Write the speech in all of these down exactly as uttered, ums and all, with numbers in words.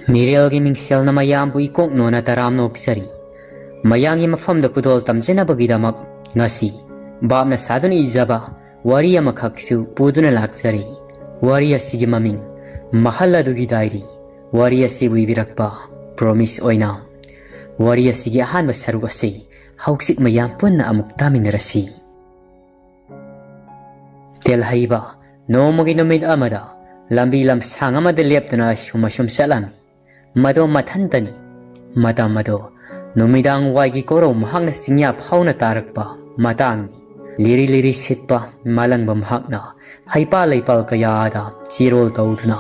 ꯃꯤꯔꯦꯜꯒꯤ ꯃꯤꯡꯁꯦꯜꯅ ꯃꯌꯥꯝꯕꯨ ꯏꯀꯣꯛ ꯅꯣꯟꯅ ꯇꯔꯥꯝ ꯅꯣꯛꯆꯔꯤ꯫ ꯃꯌꯥꯝꯒꯤ ꯃꯐꯝꯗ ꯈꯨꯗꯣꯜ ꯇꯝꯖꯅꯕꯒꯤꯗꯃꯛ ꯉꯁꯤ ꯚꯥꯞꯅ ꯁꯥꯗꯨꯅ ꯏꯖꯕ ꯋꯥꯔꯤ ꯑꯃꯈꯛꯁꯨ ꯄꯨꯗꯨꯅ ꯂꯥꯛꯆꯔꯤ꯫ ꯋꯥꯔꯤ ꯑꯁꯤꯒꯤ ꯃꯃꯤꯡ ꯃꯍꯜ ꯑꯗꯨꯒꯤ ꯗꯥꯏꯔꯤ꯫ ꯋꯥꯔꯤ ꯑꯁꯤꯕꯨ ꯏꯕꯤꯔꯛꯄ ꯄ꯭ꯔꯣꯃꯤꯁ ꯑꯣꯏꯅ꯫ ꯋꯥꯔꯤ ꯑꯁꯤꯒꯤ ꯑꯍꯥꯟꯕ ꯁꯔꯨꯛ ꯑꯁꯤ ꯍꯧꯖꯤꯛ ꯃꯌꯥꯝ ꯄꯨꯟꯅ ꯑꯃꯨꯛ ꯇꯥꯃꯤꯟꯅꯔꯁꯤ꯫ ꯇꯦꯜꯍꯩꯕ ꯅꯣꯡꯃꯒꯤ ꯅꯨꯃꯤꯠ ꯑꯃꯗ ꯂꯝꯕꯤ ꯂꯝꯁꯥꯡ ꯑꯃꯗ ꯂꯦꯞꯇꯨꯅ ꯑꯁꯨꯝ ꯑꯁꯨꯝ ꯆꯠꯂꯝꯃꯤ꯫ ꯃꯗꯣ ꯃꯊꯟꯇꯅꯤ꯫ ꯃꯇꯝ ꯑꯗꯣ ꯅꯨꯃꯤꯗꯥꯡ ꯋꯥꯏꯒꯤ ꯀꯣꯔꯧ ꯃꯍꯥꯛꯅ ꯆꯤꯡꯌꯥ ꯐꯥꯎꯅ ꯇꯥꯔꯛꯄ ꯃꯇꯥꯡꯅꯤ꯫ ꯂꯤꯔꯤ ꯂꯤꯔꯤ ꯁꯤꯠꯄ ꯃꯥꯂꯪꯕ ꯃꯍꯥꯛꯅ ꯍꯩꯄꯥꯜ ꯂꯩꯄꯥꯜ ꯀꯌꯥꯗ ꯆꯤꯔꯣꯜ ꯇꯧꯗꯨꯅ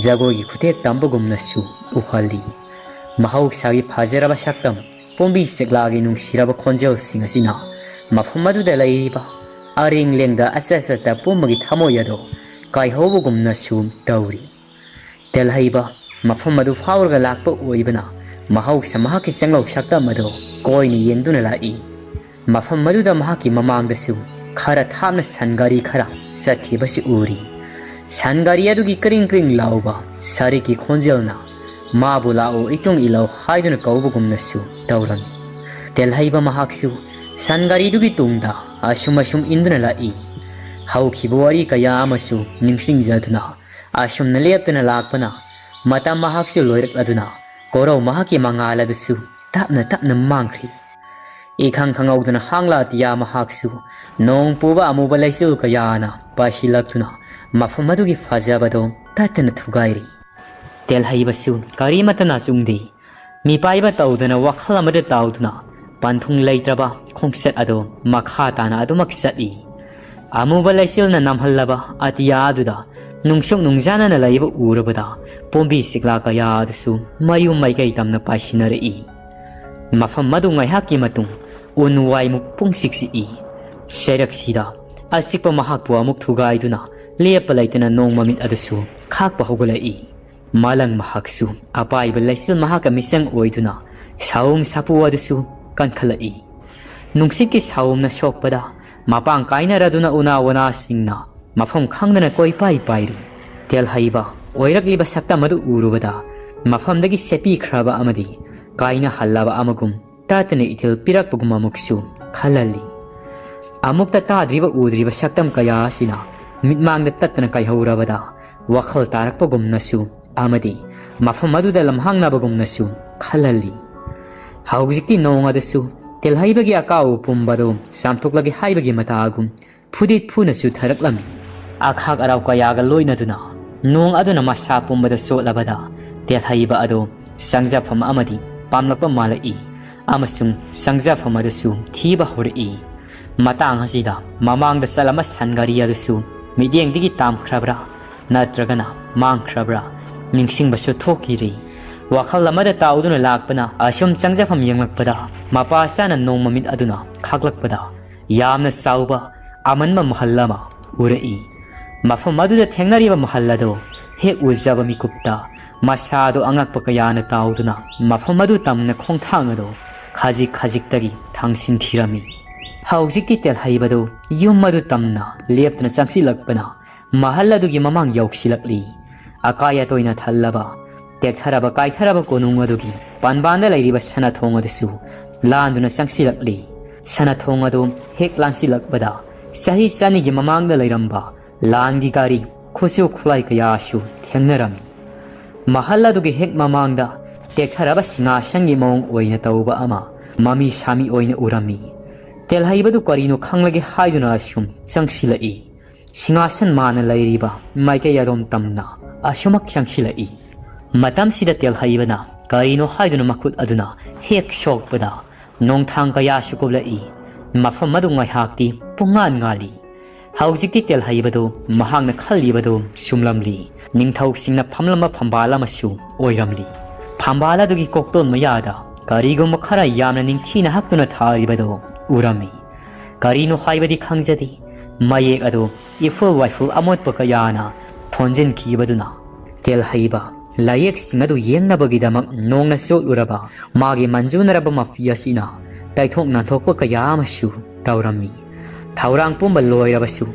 ꯖꯒꯣꯏꯒꯤ ꯈꯨꯊꯦꯛ ꯇꯝꯕꯒꯨꯝꯅꯁꯨ ꯎꯍꯜꯂꯤ꯫ ꯃꯍꯧꯁꯥꯒꯤ ꯐꯖꯔꯕ ꯁꯛꯇꯝ, ꯄꯣꯝꯕꯤ ꯆꯦꯛꯂꯥꯒꯤ ꯅꯨꯡꯁꯤꯔꯕ ꯈꯣꯟꯖꯦꯜꯁꯤꯡ ꯑꯁꯤꯅ ꯃꯐꯝ ꯑꯗꯨꯗ ꯂꯩꯔꯤꯕ ꯑꯔꯦꯡ ꯂꯦꯡꯗ ꯑꯆꯠ ꯆꯠꯇ ꯄꯨꯝꯕꯒꯤ ꯊꯃꯣꯏ ꯑꯗꯣ ꯀꯥꯏꯍꯧꯕꯒꯨꯝꯅꯁꯨ ꯇꯧꯔꯤ꯫ ꯇꯦꯜꯍꯩꯕ ꯃꯐꯝ ꯑꯗꯨ ꯐꯥꯎꯔꯒ ꯂꯥꯛꯄ ꯑꯣꯏꯕꯅ ꯃꯍꯧꯁꯥ ꯃꯍꯥꯛꯀꯤ ꯆꯪꯂꯧ ꯁꯛꯇꯝ ꯑꯗꯨ ꯀꯣꯏꯅ ꯌꯦꯡꯗꯨꯅ ꯂꯥꯛꯏ꯫ ꯃꯐꯝ ꯑꯗꯨꯗ ꯃꯍꯥꯛꯀꯤ ꯃꯃꯥꯡꯗꯁꯨ ꯈꯔ ꯊꯥꯞꯅ ꯁꯟ ꯒꯥꯔꯤ ꯈꯔ ꯆꯠꯈꯤꯕꯁꯨ ꯎꯔꯤ꯫ ꯁꯟ ꯒꯥꯔꯤ ꯑꯗꯨꯒꯤ ꯀ꯭ꯔꯤꯡ ꯀ꯭ꯔꯤꯡ ꯂꯥꯎꯕ ꯁꯔꯤꯛꯀꯤ ꯈꯣꯟꯖꯦꯜꯅ ꯃꯥꯕꯨ "ꯂꯥꯛꯑꯣ, ꯏꯇꯨꯡ ꯏꯜꯂꯣ" ꯍꯥꯏꯗꯨꯅ ꯀꯧꯕꯒꯨꯝꯅꯁꯨ ꯇꯧꯔꯝꯃꯤ꯫ ꯇꯦꯜꯍꯩꯕ ꯃꯍꯥꯛꯁꯨ ꯁꯟ ꯒꯥꯔꯤꯗꯨꯒꯤ ꯇꯨꯡꯗ ꯑꯁꯨꯝ ꯑꯁꯨꯝ ꯏꯟꯗꯨꯅ ꯂꯥꯛꯏ꯫ ꯍꯧꯈꯤꯕ ꯋꯥꯔꯤ ꯀꯌꯥ ꯑꯃꯁꯨ ꯅꯤꯡꯁꯤꯡꯖꯗꯨꯅ ꯑꯁꯨꯝꯅ ꯂꯦꯞꯇꯨꯅ ꯂꯥꯛꯄꯅ ꯃꯇꯝ ꯃꯍꯥꯛꯁꯨ ꯂꯣꯏꯔꯛꯂꯗꯨꯅ ꯀꯣꯔꯧ ꯃꯍꯥꯛꯀꯤ ꯃꯉꯥꯜ ꯑꯗꯨꯁꯨ ꯇꯞꯅ ꯇꯞꯅ ꯃꯥꯡꯈ꯭ꯔꯤ꯫ ꯏꯈꯪ ꯈꯪꯍꯧꯗꯅ ꯍꯥꯡꯂꯥ ꯑꯇꯤꯌꯥ ꯃꯍꯥꯛꯁꯨ ꯅꯣꯡ ꯄꯨꯕ ꯑꯃꯨꯕ ꯂꯩꯆꯤꯜ ꯀꯌꯥꯅ ꯄꯥꯏꯁꯤꯜꯂꯛꯇꯨꯅ ꯃꯐꯝ ꯑꯗꯨꯒꯤ ꯐꯖꯕꯗꯣ ꯇꯠꯇꯅ ꯊꯨꯒꯥꯏꯔꯤ꯫ ꯇꯦꯜꯍꯩꯕꯁꯨ ꯀꯔꯤꯃꯠꯇ ꯅꯥꯆꯨꯡꯗꯦ꯫ ꯃꯤꯄꯥꯏꯕ ꯇꯧꯗꯅ ꯋꯥꯈꯜ ꯑꯃꯗ ꯇꯥꯎꯗꯨꯅ ꯄꯟꯊꯨꯡ ꯂꯩꯇ꯭ꯔꯕ ꯈꯣꯡꯆꯠ ꯑꯗꯨ ꯃꯈꯥ ꯇꯥꯅ ꯑꯗꯨꯃꯛ ꯆꯠꯂꯤ꯫ ꯑꯃꯨꯕ ꯂꯩꯆꯤꯜꯅ ꯅꯝꯍꯜꯂꯕ ꯑꯇꯤꯌꯥ ꯑꯗꯨꯗ ꯅꯨꯡꯁꯨꯛ ꯅꯨꯡꯖꯥꯅꯅ ꯂꯩꯕ ꯎꯔꯕꯗ ꯄꯣꯝꯕꯤ ꯆꯤꯛꯂꯥ ꯀꯌꯥ ꯑꯗꯨꯁꯨ ꯃꯌꯨꯝ ꯃꯥꯏꯀꯩ ꯇꯝꯅ ꯄꯥꯏꯁꯤꯟꯅꯔꯛꯏ꯫ ꯃꯐꯝ ꯑꯗꯨ ꯉꯥꯏꯍꯥꯛꯀꯤ ꯃꯇꯨꯡ ꯎꯟ ꯋꯥꯏꯃꯨꯛ ꯄꯨꯡꯆꯤꯛ ꯆꯤꯛꯏ꯫ ꯆꯩꯔꯛꯁꯤꯗ ꯑꯆꯤꯛꯄ ꯃꯍꯥꯛꯄꯨ ꯑꯃꯨꯛ ꯊꯨꯒꯥꯏꯗꯨꯅ ꯂꯦꯞꯄ ꯂꯩꯇꯅ ꯅꯣꯡ ꯃꯃꯤꯠ ꯑꯗꯨꯁꯨ ꯈꯥꯛꯄ ꯍꯧꯒꯠꯂꯛꯏ꯫ ꯃꯥꯂꯪ ꯃꯍꯥꯛꯁꯨ ꯑꯄꯥꯏꯕ ꯂꯩꯆꯤꯜ ꯃꯍꯥꯛꯀ ꯃꯤꯆꯪ ꯑꯣꯏꯗꯨꯅ ꯁꯥꯎꯝ ꯁꯥꯄꯨ ꯑꯗꯨꯁꯨ ꯀꯟꯈꯠꯂꯛꯏ꯫ ꯅꯨꯡꯁꯤꯠꯀꯤ ꯁꯥꯎꯝꯅ ꯁꯣꯛꯄꯗ ꯃꯄꯥꯡ ꯀꯥꯏꯅꯔꯗꯨꯅ ꯎꯅꯥ ꯋꯥꯅꯥꯁꯤꯡꯅ ꯃꯐꯝ ꯈꯪꯗꯅ ꯀꯣꯏꯄꯥꯏ ꯄꯥꯏꯔꯤ꯫ ꯇꯦꯜꯍꯩꯕ ꯑꯣꯏꯔꯛꯂꯤꯕ ꯁꯛꯇꯝ ꯑꯗꯨ ꯎꯔꯨꯕꯗ ꯃꯐꯝꯗꯒꯤ ꯁꯦꯠꯄꯤꯈ꯭ꯔꯕ ꯑꯃꯗꯤ ꯀꯥꯏꯅꯍꯜꯂꯕ ꯑꯃꯒꯨꯝ ꯇꯠꯇꯅ ꯏꯊꯤꯜ ꯄꯤꯔꯛꯄꯒꯨꯝ ꯑꯃꯨꯛꯁꯨ ꯈꯜꯍꯜꯂꯤ꯫ ꯑꯃꯨꯛꯇ ꯇꯥꯗ꯭ꯔꯤꯕ ꯎꯗ꯭ꯔꯤꯕ ꯁꯛꯇꯝ ꯀꯌꯥ ꯑꯁꯤꯅ ꯃꯤꯠꯃꯥꯡꯗ ꯇꯠꯇꯅ ꯀꯥꯏꯍꯧꯔꯕꯗ ꯋꯥꯈꯜ ꯇꯥꯔꯛꯄꯒꯨꯝꯅꯁꯨ ꯑꯃꯗꯤ ꯃꯐꯝ ꯑꯗꯨꯗ ꯂꯝꯍꯥꯡꯅꯕꯒꯨꯝꯅꯁꯨ ꯈꯜꯍꯜꯂꯤ꯫ ꯍꯧꯖꯤꯛꯇꯤ ꯅꯣꯡ ꯑꯗꯨꯁꯨ ꯇꯦꯜꯍꯩꯕꯒꯤ ꯑꯀꯥꯎꯕ ꯄꯨꯝꯕꯗꯨ ꯆꯥꯝꯊꯣꯛꯂꯒꯦ ꯍꯥꯏꯕꯒꯤ ꯃꯇꯥꯒꯨꯝ ꯐꯨꯗꯤꯠ ꯐꯨꯅ ꯆꯨꯊꯔꯛꯂꯝꯃꯤ꯫ ꯑꯈꯥꯛ ꯑꯔꯥꯎ ꯀꯌꯥꯒ ꯂꯣꯏꯅꯗꯨꯅ ꯅꯣꯡ ꯑꯗꯨꯅ ꯃꯁꯥ ꯄꯨꯝꯕꯗ ꯆꯣꯠꯂꯕꯗ ꯇꯦꯜꯍꯩꯕ ꯑꯗꯨ ꯆꯪꯖꯐꯝ ꯑꯃꯗꯤ ꯄꯥꯝꯂꯛꯄ ꯃꯥꯜꯂꯛꯏ ꯑꯃꯁꯨꯡ ꯆꯪꯖꯐꯝ ꯑꯗꯨꯁꯨ ꯊꯤꯕ ꯍꯧꯔꯛꯏ꯫ ꯃꯇꯥꯡ ꯑꯁꯤꯗ ꯃꯃꯥꯡꯗ ꯆꯠꯂꯝꯕ ꯁꯟ ꯒꯥꯔꯤ ꯑꯗꯨꯁꯨ ꯃꯤꯠꯌꯦꯡꯗꯒꯤ ꯇꯥꯝꯈ꯭ꯔꯕ꯭ꯔꯥ ꯅꯠꯇ꯭ꯔꯒꯅ ꯃꯥꯡꯈ꯭ꯔꯕ꯭ꯔꯥ ꯅꯤꯡꯁꯤꯡꯕꯁꯨ ꯊꯣꯛꯈꯤꯗ꯭ꯔꯤ꯫ ꯋꯥꯈꯜ ꯑꯃꯗ ꯇꯥꯎꯗꯨꯅ ꯂꯥꯛꯄꯅ ꯑꯁꯨꯝ ꯆꯪꯖꯐꯝ ꯌꯦꯡꯂꯛꯄꯗ ꯃꯄꯥ ꯆꯥꯅ ꯅꯣꯡ ꯃꯃꯤꯠ ꯑꯗꯨꯅ ꯈꯥꯛꯂꯛꯄꯗ ꯌꯥꯝꯅ ꯆꯥꯎꯕ ꯑꯃꯟꯕ ꯃꯍꯜ ꯑꯃ ꯎꯔꯛꯏ꯫ ꯃꯐꯝ ꯑꯗꯨꯗ ꯊꯦꯡꯅꯔꯤꯕ ꯃꯍꯜ ꯑꯗꯨ ꯍꯦꯛ ꯎꯖꯕ ꯃꯤꯀꯨꯞꯇ ꯃꯁꯥꯗꯨ ꯑꯉꯛꯄ ꯀꯌꯥꯅ ꯇꯥꯎꯗꯨꯅ ꯃꯐꯝ ꯑꯗꯨ ꯇꯝꯅ ꯈꯣꯡꯊꯥꯡ ꯑꯗꯨ ꯈꯖꯤꯛ ꯈꯖꯤꯛꯇꯒꯤ ꯊꯥꯡꯁꯤꯟꯈꯤꯔꯝꯃꯤ꯫ ꯍꯧꯖꯤꯛꯇꯤ ꯇꯦꯜꯍꯩꯕꯗꯨ ꯌꯨꯝ ꯑꯗꯨ ꯇꯝꯅ ꯂꯦꯞꯇꯅ ꯆꯪꯁꯤꯜꯂꯛꯄꯅ ꯃꯍꯜ ꯑꯗꯨꯒꯤ ꯃꯃꯥꯡ ꯌꯧꯁꯤꯜꯂꯛꯂꯤ꯫ ꯑꯀꯥꯏ ꯑꯇꯣꯏꯅ ꯊꯜꯂꯕ ꯇꯦꯛꯊꯔꯕ ꯀꯥꯏꯊꯔꯕ ꯀꯣꯅꯨꯡ ꯑꯗꯨꯒꯤ ꯄꯥꯟꯕꯥꯟꯗ ꯂꯩꯔꯤꯕ ꯁꯅꯥꯊꯣꯡ ꯑꯗꯨꯁꯨ ꯂꯥꯟꯗꯨꯅ ꯆꯪꯁꯤꯜꯂꯛꯂꯤ꯫ ꯁꯅꯥꯊꯣꯡ ꯑꯗꯨ ꯍꯦꯛ ꯂꯥꯟꯁꯤꯜꯂꯛꯄꯗ ꯆꯍꯤ ꯆꯅꯤꯒꯤ ꯃꯃꯥꯡꯗ ꯂꯩꯔꯝꯕ ꯂꯥꯟꯒꯤ ꯒꯥꯔꯤ ꯈꯨꯠꯁꯨ ꯈꯨꯠꯂꯥꯏ ꯀꯌꯥꯁꯨ ꯊꯦꯡꯅꯔꯝꯃꯤ꯫ ꯃꯍꯜ ꯑꯗꯨꯒꯤ ꯍꯦꯛ ꯃꯃꯥꯡꯗ ꯇꯦꯛꯊꯔꯕ ꯁꯤꯡꯍꯥꯁꯟꯒꯤ ꯃꯑꯣꯡ ꯑꯣꯏꯅ ꯇꯧꯕ ꯑꯃ ꯃꯃꯤ ꯁꯥꯃꯤ ꯑꯣꯏꯅ ꯎꯔꯝꯃꯤ꯫ ꯇꯦꯜꯍꯩꯕꯗꯨ ꯀꯔꯤꯅꯣ ꯈꯪꯂꯒꯦ ꯍꯥꯏꯗꯨꯅ ꯑꯁꯨꯝ ꯆꯪꯁꯤꯜꯂꯛꯏ꯫ ꯁꯤꯡꯍꯥꯁꯟ ꯃꯥꯅ ꯂꯩꯔꯤꯕ ꯃꯥꯏꯀꯩ ꯑꯗꯣꯝ ꯇꯝꯅ ꯑꯁꯨꯃꯛ ꯆꯪꯁꯤꯜꯂꯛꯏ꯫ ꯃꯇꯝꯁꯤꯗ ꯇꯦꯜꯍꯩꯕꯅ ꯀꯔꯤꯅꯣ ꯍꯥꯏꯗꯨꯅ ꯃꯈꯨꯠ ꯑꯗꯨꯅ ꯍꯦꯛ ꯁꯣꯛꯄꯗ ꯅꯣꯡꯊꯥꯡ ꯀꯌꯥꯁꯨ ꯀꯨꯞꯂꯛꯏ꯫ ꯃꯐꯝ ꯑꯗꯨ ꯉꯥꯏꯍꯥꯛꯇꯤ ꯄꯨꯡꯉꯥꯟ ꯉꯥꯜꯂꯤ꯫ ꯍꯧꯖꯤꯛꯇꯤ ꯇꯦꯜꯍꯩꯕꯗꯨ ꯃꯍꯥꯛꯅ ꯈꯜꯂꯤꯕꯗꯨ ꯆꯨꯝꯂꯝꯂꯤ꯫ ꯅꯤꯡꯊꯧꯁꯤꯡꯅ ꯐꯝꯂꯝꯕ ꯐꯝꯕꯥꯜ ꯑꯃꯁꯨ ꯑꯣꯏꯔꯝꯂꯤ꯫ ꯐꯝꯕꯥꯜ ꯑꯗꯨꯒꯤ ꯀꯣꯛꯇꯣꯟ ꯃꯌꯥꯗ ꯀꯔꯤꯒꯨꯝꯕ ꯈꯔ ꯌꯥꯝꯅ ꯅꯤꯡꯊꯤꯅ ꯍꯛꯇꯨꯅ ꯊꯥꯔꯤꯕꯗꯨ ꯎꯔꯝꯃꯤ꯫ ꯀꯔꯤꯅꯣ ꯍꯥꯏꯕꯗꯤ ꯈꯪꯖꯗꯦ꯫ ꯃꯌꯦꯛ ꯑꯗꯨ ꯏꯐꯨꯜ ꯋꯥꯏꯐꯨꯜ ꯑꯃꯣꯠꯄ ꯀꯌꯥꯅ ꯊꯣꯟꯖꯤꯟꯈꯤꯕꯗꯨꯅ ꯇꯦꯜꯍꯩꯕ ꯂꯥꯏꯌꯦꯛꯁꯤꯡ ꯑꯗꯨ ꯌꯦꯡꯅꯕꯒꯤꯗꯃꯛ ꯅꯣꯡꯅ ꯆꯣꯠꯂꯨꯔꯕ ꯃꯥꯒꯤ ꯃꯟꯖꯨꯅꯔꯕ ꯃꯐꯤ ꯑꯁꯤꯅ ꯇꯩꯊꯣꯛ ꯅꯥꯟꯊꯣꯛꯄ ꯀꯌꯥ ꯑꯃꯁꯨ ꯇꯧꯔꯝꯃꯤ꯫ ꯊꯧꯔꯥꯡ ꯄꯨꯝꯕ ꯂꯣꯏꯔꯕꯁꯨ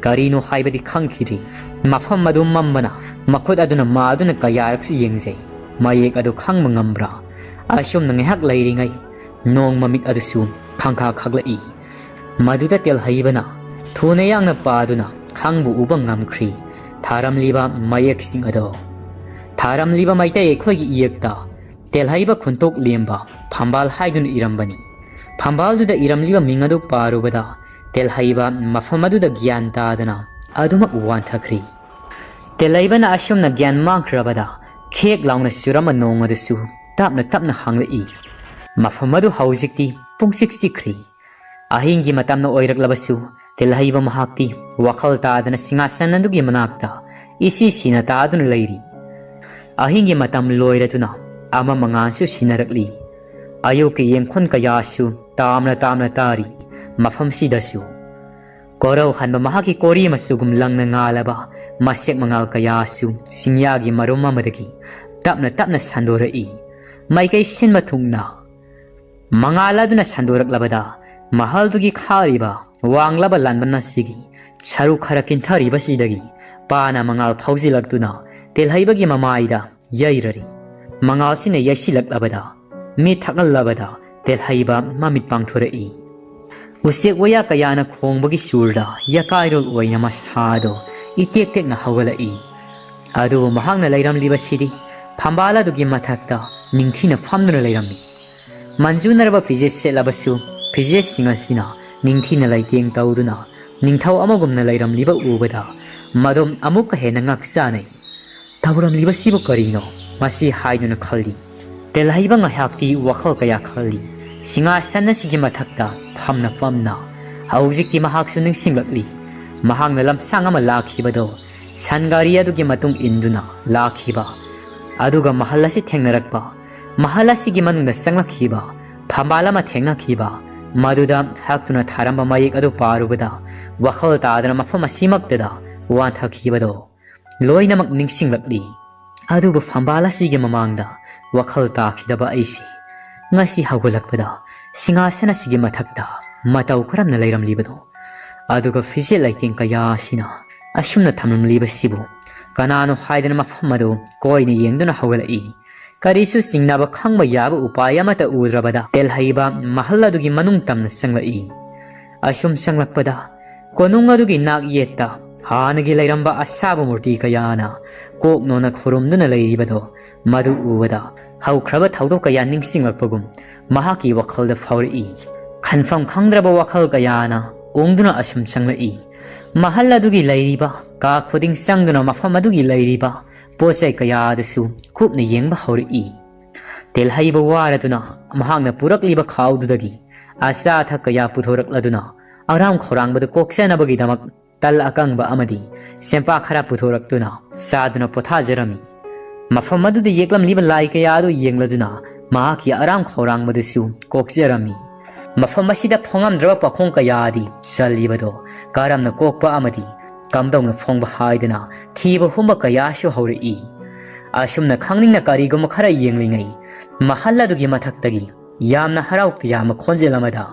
ꯀꯔꯤꯅꯣ ꯍꯥꯏꯕꯗꯤ ꯈꯪꯈꯤꯗ꯭ꯔꯤ꯫ ꯃꯐꯝ ꯑꯗꯨ ꯃꯝꯕꯅ ꯃꯈꯨꯠ ꯑꯗꯨꯅ ꯃꯥ ꯑꯗꯨꯅ ꯀꯌꯥꯔꯛꯁꯨ ꯌꯦꯡꯖꯩ꯫ ꯃꯌꯦꯛ ꯑꯗꯨ ꯈꯪꯕ ꯉꯝꯕ꯭ꯔꯥ? ꯑꯁꯨꯝꯅ ꯉꯥꯏꯍꯥꯛ ꯂꯩꯔꯤꯉꯩ ꯅꯣꯡ ꯃꯃꯤꯠ ꯑꯗꯨꯁꯨ ꯈꯪꯈꯥ ꯈꯥꯛꯂꯛꯏ꯫ ꯃꯗꯨꯗ ꯇꯦꯜꯍꯩꯕꯅ ꯊꯨꯅ ꯌꯥꯡꯅ ꯄꯥꯗꯨꯅ ꯈꯪꯕ ꯎꯕ ꯉꯝꯈ꯭ꯔꯤ ꯊꯥꯔꯝꯂꯤꯕ ꯃꯌꯦꯛꯁꯤꯡ ꯑꯗꯣ꯫ ꯊꯥꯔꯝꯂꯤꯕ ꯃꯩꯇꯩ ꯑꯩꯈꯣꯏꯒꯤ ꯏꯌꯦꯛꯇ ꯇꯦꯜꯍꯩꯕ ꯈꯨꯟꯇꯣꯛ ꯂꯦꯝꯕ ꯐꯝꯕꯥꯜ ꯍꯥꯏꯗꯨꯅ ꯏꯔꯝꯕꯅꯤ꯫ ꯐꯝꯕꯥꯜꯗꯨꯗ ꯏꯔꯝꯂꯤꯕ ꯃꯤꯡ ꯑꯗꯨ ꯄꯥꯔꯨꯕꯗ ꯇꯦꯜꯍꯩꯕ ꯃꯐꯝ ꯑꯗꯨꯗ ꯒ꯭ꯌꯥꯟ ꯇꯥꯗꯅ ꯑꯗꯨꯃꯛ ꯋꯥꯟꯊꯈ꯭ꯔꯤ꯫ ꯇꯦꯜꯍꯩꯕꯅ ꯑꯁꯨꯝꯅ ꯒ꯭ꯌꯥꯟ ꯃꯥꯡꯈ꯭ꯔꯕꯗ ꯈꯦꯛ ꯂꯥꯎꯅ ꯆꯨꯔꯝꯕ ꯅꯣꯡ ꯑꯗꯨꯁꯨ ꯇꯞꯅ ꯇꯞꯅ ꯍꯥꯡꯂꯛꯏ꯫ ꯃꯐꯝ ꯑꯗꯨ ꯍꯧꯖꯤꯛꯇꯤ ꯄꯨꯡꯆꯤꯛ ꯆꯤꯛꯈ꯭ꯔꯤ꯫ ꯑꯍꯤꯡꯒꯤ ꯃꯇꯝꯅ ꯑꯣꯏꯔꯛꯂꯕꯁꯨ ꯇꯦꯜꯍꯩꯕ ꯃꯍꯥꯛꯇꯤ ꯋꯥꯈꯜ ꯇꯥꯗꯅ ꯁꯤꯡꯍꯥꯁꯟ ꯑꯗꯨꯒꯤ ꯃꯅꯥꯛꯇ ꯏꯁꯤ ꯁꯤꯅ ꯇꯥꯗꯨꯅ ꯂꯩꯔꯤ꯫ ꯑꯍꯤꯡꯒꯤ ꯃꯇꯝ ꯂꯣꯏꯔꯗꯨꯅ ꯑꯃ ꯃꯉꯥꯜꯁꯨ ꯁꯤꯟꯅꯔꯛꯂꯤ꯫ ꯑꯌꯨꯛꯀꯤ ꯌꯦꯡꯈꯣꯟ ꯀꯌꯥꯁꯨ ꯇꯥꯝꯅ ꯇꯥꯝꯅ ꯇꯥꯔꯤ꯫ ꯃꯐꯝꯁꯤꯗꯁꯨ ꯀꯣꯔꯧ ꯍꯟꯕ ꯃꯍꯥꯛꯀꯤ ꯀꯣꯔꯤ ꯃꯆꯨꯒꯨꯝ ꯂꯪꯅ ꯉꯥꯜꯂꯕ ꯃꯁꯦꯛ ꯃꯉꯥꯜ ꯀꯌꯥꯁꯨ ꯁꯤꯡꯌꯥꯒꯤ ꯃꯔꯨꯝ ꯑꯃꯗꯒꯤ ꯇꯞꯅ ꯇꯞꯅ ꯁꯟꯗꯣꯔꯛꯏ꯫ ꯃꯥꯏꯀꯩ ꯁꯤꯟꯕ ꯊꯨꯡꯅ ꯃꯉꯥꯜ ꯑꯗꯨꯅ ꯁꯟꯗꯣꯔꯛꯂꯕꯗ ꯃꯍꯜꯗꯨꯒꯤ ꯈꯥꯔꯤꯕ ꯋꯥꯡꯂꯕ ꯂꯥꯟꯕꯟ ꯑꯁꯤꯒꯤ ꯁꯔꯨꯛ ꯈꯔ ꯀꯤꯟꯊꯔꯤꯕꯁꯤꯗꯒꯤ ꯄꯥꯅ ꯃꯉꯥꯜ ꯐꯥꯎꯖꯤꯜꯂꯛꯇꯨꯅ ꯇꯦꯜꯍꯩꯕꯒꯤ ꯃꯃꯥꯏꯗ ꯌꯩꯔꯔꯤ꯫ ꯃꯉꯥꯜꯁꯤꯅ ꯌꯩꯁꯤꯜꯂꯛꯂꯕꯗ ꯃꯤꯠ ꯊꯛꯍꯜꯂꯕꯗ ꯇꯦꯜꯍꯩꯕ ꯃꯃꯤꯠ ꯄꯥꯡꯊꯣꯔꯛꯏ꯫ ꯎꯆꯦꯛ ꯋꯥꯌꯥ ꯀꯌꯥꯅ ꯈꯣꯡꯕꯒꯤ ꯁꯨꯔꯗ ꯌꯀꯥꯏꯔꯣꯜ ꯑꯣꯏꯅ ꯃꯁꯥꯗꯣ ꯏꯇꯦꯛ ꯇꯦꯛꯅ ꯍꯧꯒꯠꯂꯛꯏ꯫ ꯑꯗꯨꯕꯨ ꯃꯍꯥꯛꯅ ꯂꯩꯔꯝꯂꯤꯕꯁꯤꯗꯤ ꯐꯝꯕꯥꯜ ꯑꯗꯨꯒꯤ ꯃꯊꯛꯇ ꯅꯤꯡꯊꯤꯅ ꯐꯝꯗꯨꯅ ꯂꯩꯔꯝꯃꯤ꯫ ꯃꯟꯖꯨꯅꯔꯕ ꯐꯤꯖꯦꯠ ꯁꯦꯠꯂꯕꯁꯨ ꯐꯤꯖꯦꯠꯁꯤꯡ ꯑꯁꯤꯅ ꯅꯤꯡꯊꯤꯅ ꯂꯩꯇꯦꯡ ꯇꯧꯗꯨꯅ ꯅꯤꯡꯊꯧ ꯑꯃꯒꯨꯝꯅ ꯂꯩꯔꯝꯂꯤꯕ ꯎꯕꯗ ꯃꯗꯣꯝ ꯑꯃꯨꯛꯀ ꯍꯦꯟꯅ ꯉꯛ ꯆꯥꯅꯩ꯫ ꯇꯧꯔꯝꯂꯤꯕꯁꯤꯕꯨ ꯀꯔꯤꯅꯣ? ꯃꯁꯤ ꯍꯥꯏꯗꯨꯅ ꯈꯜꯂꯤ꯫ ꯇꯦꯜꯍꯩꯕ ꯉꯥꯏꯍꯥꯛꯇꯤ ꯋꯥꯈꯜ ꯀꯌꯥ ꯈꯜꯂꯤ꯫ ꯁꯤꯡꯍꯥꯁꯟ ꯑꯁꯤꯒꯤ ꯃꯊꯛꯇ ꯐꯝꯅ ꯐꯝꯅ ꯍꯧꯖꯤꯛꯇꯤ ꯃꯍꯥꯛꯁꯨ ꯅꯤꯡꯁꯤꯡꯂꯛꯂꯤ꯫ ꯃꯍꯥꯛꯅ ꯂꯝꯁꯥꯡ ꯑꯃ ꯂꯥꯛꯈꯤꯕꯗꯣ ꯁꯟ ꯒꯥꯔꯤ ꯑꯗꯨꯒꯤ ꯃꯇꯨꯡ ꯏꯟꯗꯨꯅ ꯂꯥꯛꯈꯤꯕ, ꯑꯗꯨꯒ ꯃꯍꯜ ꯑꯁꯤ ꯊꯦꯡꯅꯔꯛꯄ, ꯃꯍꯜ ꯑꯁꯤꯒꯤ ꯃꯅꯨꯡꯗ ꯆꯪꯂꯛꯈꯤꯕ, ꯐꯝꯕꯥꯜ ꯑꯃ ꯊꯦꯡꯅꯈꯤꯕ, ꯃꯗꯨꯗ ꯍꯛꯇꯨꯅ ꯊꯥꯔꯝꯕ ꯃꯌꯦꯛ ꯑꯗꯨ ꯄꯥꯔꯨꯕꯗ ꯋꯥꯈꯜ ꯇꯥꯗꯅ ꯃꯐꯝ ꯑꯁꯤꯃꯛꯇꯗ ꯋꯥꯟꯊꯈꯤꯕꯗꯣ ꯂꯣꯏꯅꯃꯛ ꯅꯤꯡꯁꯤꯡꯂꯛꯂꯤ꯫ ꯑꯗꯨꯕꯨ ꯐꯝꯕꯥꯜ ꯑꯁꯤꯒꯤ ꯃꯃꯥꯡꯗ ꯋꯥꯈꯜ ꯇꯥꯈꯤꯗꯕ ꯑꯩꯁꯤ ꯉꯁꯤ ꯍꯧꯒꯠꯂꯛꯄꯗ ꯁꯤꯡꯍꯥꯁꯟ ꯑꯁꯤꯒꯤ ꯃꯊꯛꯇ ꯃꯇꯧ ꯀꯔꯝꯅ ꯂꯩꯔꯝꯂꯤꯕꯅꯣ? ꯑꯗꯨꯒ ꯐꯤꯖꯦꯠ ꯂꯩꯇꯦꯡ ꯀꯌꯥ ꯑꯁꯤꯅ ꯑꯁꯨꯝꯅ ꯊꯝꯂꯝꯂꯤꯕꯁꯤꯕꯨ ꯀꯅꯥꯅꯣ ꯍꯥꯏꯗꯅ ꯃꯐꯝ ꯑꯗꯨ ꯀꯣꯏꯅ ꯌꯦꯡꯗꯨꯅ ꯍꯧꯒꯠꯂꯛꯏ꯫ ꯀꯔꯤꯁꯨ ꯆꯤꯡꯅꯕ ꯈꯪꯕ ꯌꯥꯕ ꯎꯄꯥꯏ ꯑꯃꯠꯇ ꯎꯗ꯭ꯔꯕꯗ ꯇꯦꯜꯍꯩꯕ ꯃꯍꯜ ꯑꯗꯨꯒꯤ ꯃꯅꯨꯡ ꯇꯝꯅ ꯆꯪꯂꯛꯏ꯫ ꯑꯁꯨꯝ ꯆꯪꯂꯛꯄꯗ ꯀꯣꯅꯨꯡ ꯑꯗꯨꯒꯤ ꯅꯥꯛ ꯌꯦꯠꯇ ꯍꯥꯟꯅꯒꯤ ꯂꯩꯔꯝꯕ ꯑꯁꯥꯕ ꯃꯨꯔꯇꯤ ꯀꯌꯥꯅ ꯀꯣꯛ ꯅꯣꯟꯅ ꯈꯨꯔꯨꯝꯗꯨꯅ ꯂꯩꯔꯤꯕꯗꯣ ꯃꯗꯨ ꯎꯕꯗ ꯍꯧꯈ꯭ꯔꯕ ꯊꯧꯗꯣꯛ ꯀꯌꯥ ꯅꯤꯡꯁꯤꯡꯂꯛꯄꯒꯨꯝ ꯃꯍꯥꯛꯀꯤ ꯋꯥꯈꯜꯗ ꯐꯥꯎꯔꯛꯏ꯫ ꯈꯟꯐꯝ ꯈꯪꯗ꯭ꯔꯕ ꯋꯥꯈꯜ ꯀꯌꯥꯅ ꯎꯪꯗꯨꯅ ꯑꯁꯨꯝ ꯆꯪꯂꯛꯏ꯫ ꯃꯍꯜ ꯑꯗꯨꯒꯤ ꯂꯩꯔꯤꯕ ꯀꯥ ꯈꯨꯗꯤꯡ ꯆꯪꯗꯨꯅ ꯃꯐꯝ ꯑꯗꯨꯒꯤ ꯂꯩꯔꯤꯕ ꯄꯣꯠ ꯆꯩ ꯀꯌꯥ ꯑꯗꯨꯁꯨ ꯀꯨꯞꯅ ꯌꯦꯡꯕ ꯍꯧꯔꯛꯏ꯫ ꯇꯦꯜꯍꯩꯕ ꯋꯥꯔꯗꯨꯅ ꯃꯍꯥꯛꯅ ꯄꯨꯔꯛꯂꯤꯕ ꯈꯥꯎꯗꯨꯗꯒꯤ ꯑꯆꯥ ꯑꯊꯛ ꯀꯌꯥ ꯄꯨꯊꯣꯔꯛꯂꯗꯨꯅ ꯑꯔꯥꯝ ꯈꯧꯔꯥꯡꯕꯗꯨ ꯀꯣꯛꯆꯅꯕꯒꯤꯗꯃꯛ ꯇꯜ ꯑꯀꯪꯕ ꯑꯃꯗꯤ ꯆꯦꯡꯄꯥꯛ ꯈꯔ ꯄꯨꯊꯣꯔꯛꯇꯨꯅ ꯆꯥꯗꯨꯅ ꯄꯣꯊꯥꯖꯔꯝꯃꯤ꯫ ꯃꯐꯝ ꯑꯗꯨꯗ ꯌꯦꯛꯂꯝꯂꯤꯕ ꯂꯥꯏ ꯀꯌꯥ ꯑꯗꯨ ꯌꯦꯡꯂꯗꯨꯅ ꯃꯍꯥꯛꯀꯤ ꯑꯔꯥꯝ ꯈꯧꯔꯥꯡꯕꯗꯨꯁꯨ ꯀꯣꯛꯆꯔꯝꯃꯤ꯫ ꯃꯐꯝ ꯑꯁꯤꯗ ꯐꯣꯡꯉꯝꯗ꯭ꯔꯕ ꯄꯥꯈꯣꯡ ꯀꯌꯥꯗꯤ ꯆꯜꯂꯤꯕꯗꯣ ꯀꯔꯝꯅ ꯀꯣꯛꯄ ꯑꯃꯗꯤ ꯀꯝꯗꯧꯅ ꯐꯣꯡꯕ ꯍꯥꯏꯗꯅ ꯊꯤꯕ ꯍꯨꯝꯕ ꯀꯌꯥꯁꯨ ꯍꯧꯔꯛꯏ꯫ ꯑꯁꯨꯝꯅ ꯈꯪꯅꯤꯡꯅ ꯀꯔꯤꯒꯨꯝꯕ ꯈꯔ ꯌꯦꯡꯂꯤꯉꯩ ꯃꯍꯜ ꯑꯗꯨꯒꯤ ꯃꯊꯛꯇꯒꯤ ꯌꯥꯝꯅ ꯍꯔꯥꯎ ꯇꯌꯥꯝꯕ ꯈꯣꯟꯖꯦꯜ ꯑꯃꯗ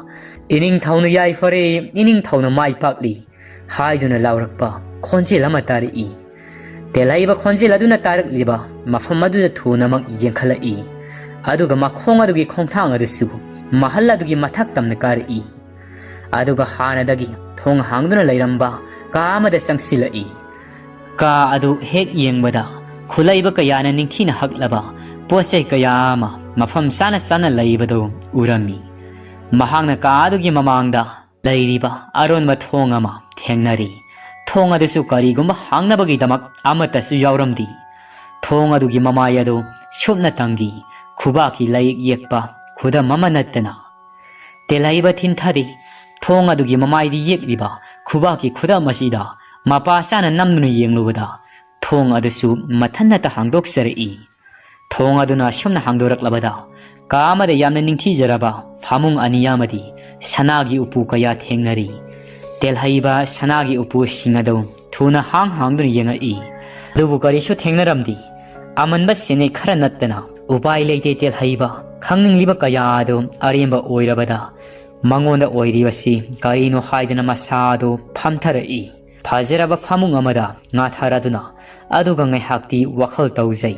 "ꯏꯅꯤꯡꯊꯧꯅ ꯌꯥꯏꯐꯔꯦ, ꯏꯅꯤꯡꯊꯧꯅ ꯃꯥꯏ ꯄꯥꯛꯂꯤ" ꯍꯥꯏꯗꯨꯅ ꯂꯥꯎꯔꯛꯄ ꯈꯣꯟꯖꯦꯜ ꯑꯃ ꯇꯥꯔꯛꯏ꯫ ꯇꯦꯜꯍꯩꯕ ꯈꯣꯟꯖꯦꯜ ꯑꯗꯨꯅ ꯇꯥꯔꯛꯂꯤꯕ ꯃꯐꯝ ꯑꯗꯨꯗ ꯊꯨꯅꯃꯛ ꯌꯦꯡꯈꯠꯂꯛꯏ꯫ ꯑꯗꯨꯒ ꯃꯈꯣꯡ ꯑꯗꯨꯒꯤ ꯈꯣꯡꯊꯥꯡ ꯑꯗꯨꯁꯨ ꯃꯍꯜ ꯑꯗꯨꯒꯤ ꯃꯊꯛ ꯇꯝꯅ ꯀꯥꯔꯛꯏ꯫ ꯑꯗꯨꯒ ꯍꯥꯟꯅꯗꯒꯤ ꯊꯣꯡ ꯍꯥꯡꯗꯨꯅ ꯂꯩꯔꯝꯕ ꯀꯥ ꯑꯃꯗ ꯆꯪꯁꯤꯜꯂꯛꯏ꯫ ꯀꯥ ꯑꯗꯨ ꯍꯦꯛ ꯌꯦꯡꯕꯗ ꯈꯨꯠꯂꯩꯕ ꯀꯌꯥꯅ ꯅꯤꯡꯊꯤꯅ ꯍꯛꯂꯕ ꯄꯣꯠ ꯆꯩ ꯀꯌꯥ ꯑꯃ ꯃꯐꯝ ꯆꯥꯅ ꯆꯥꯅ ꯂꯩꯕꯗꯨ ꯎꯔꯝꯃꯤ꯫ ꯃꯍꯥꯛꯅ ꯀꯥ ꯑꯗꯨꯒꯤ ꯃꯃꯥꯡꯗ ꯂꯩꯔꯤꯕ ꯑꯔꯣꯟꯕ ꯊꯣꯡ ꯑꯃ ꯊꯦꯡꯅꯔꯤ꯫ ꯊꯣꯡ ꯑꯗꯨꯁꯨ ꯀꯔꯤꯒꯨꯝꯕ ꯍꯥꯡꯅꯕꯒꯤꯗꯃꯛ ꯑꯃꯠꯇꯁꯨ ꯌꯥꯎꯔꯝꯗꯦ꯫ ꯊꯣꯡ ꯑꯗꯨꯒꯤ ꯃꯃꯥꯏ ꯑꯗꯨ ꯁꯨꯞꯅ ꯇꯪꯒꯤ ꯈꯨꯕꯥꯛꯀꯤ ꯂꯥꯏꯌꯦꯛ ꯌꯦꯛꯄ ꯈꯨꯗꯝ ꯑꯃ ꯅꯠꯇꯅ꯫ ꯇꯦꯜꯍꯩꯕ ꯊꯤꯟꯊꯔꯤ꯫ ꯊꯣꯡ ꯑꯗꯨꯒꯤ ꯃꯃꯥꯏꯗ ꯌꯦꯛꯂꯤꯕ ꯈꯨꯕꯥꯛꯀꯤ ꯈꯨꯗꯝ ꯑꯁꯤꯗ ꯃꯄꯥ ꯆꯥꯅ ꯅꯝꯗꯨꯅ ꯌꯦꯡꯂꯨꯕꯗ ꯊꯣꯡ ꯑꯗꯨꯁꯨ ꯃꯊꯟꯅꯇ ꯍꯥꯡꯗꯣꯛꯆꯔꯛꯏ꯫ ꯊꯣꯡ ꯑꯗꯨꯅ ꯑꯁꯨꯝꯅ ꯍꯥꯡꯗꯣꯔꯛꯂꯕꯗ ꯀꯥ ꯑꯃꯗ ꯌꯥꯝꯅ ꯅꯤꯡꯊꯤꯖꯔꯕ ꯐꯃꯨꯡ ꯑꯅꯤ ꯑꯃꯗꯤ ꯁꯅꯥꯒꯤ ꯎꯄꯨ ꯀꯌꯥ ꯊꯦꯡꯅꯔꯤ꯫ ꯇꯦꯜꯍꯩꯕ ꯁꯅꯥꯒꯤ ꯎꯄꯨꯁꯤꯡ ꯑꯗꯨ ꯊꯨꯅ ꯍꯥꯡ ꯍꯥꯡꯗꯨꯅ ꯌꯦꯡꯉꯛꯏ꯫ ꯑꯗꯨꯕꯨ ꯀꯔꯤꯁꯨ ꯊꯦꯡꯅꯔꯝꯗꯦ꯫ ꯑꯃꯟꯕ ꯁꯦꯟꯌꯦꯛ ꯈꯔ ꯅꯠꯇꯅ ꯎꯄꯥꯏ ꯂꯩꯇꯦ꯫ ꯇꯦꯜꯍꯩꯕ ꯈꯪꯅꯤꯡꯂꯤꯕ ꯀꯌꯥ ꯑꯗꯨ ꯑꯔꯦꯝꯕ ꯑꯣꯏꯔꯕꯗ ꯃꯉꯣꯟꯗ ꯑꯣꯏꯔꯤꯕꯁꯤ ꯀꯔꯤꯅꯣ ꯍꯥꯏꯗꯨꯅ ꯃꯁꯥ ꯑꯗꯨ ꯐꯝꯊꯔꯛꯏ꯫ ꯐꯖꯔꯕ ꯐꯃꯨꯡ ꯑꯃꯗ ꯉꯥꯊꯔꯗꯨꯅ ꯑꯗꯨꯒ ꯉꯥꯏꯍꯥꯛꯇꯤ ꯋꯥꯈꯜ ꯇꯧꯖꯩ꯫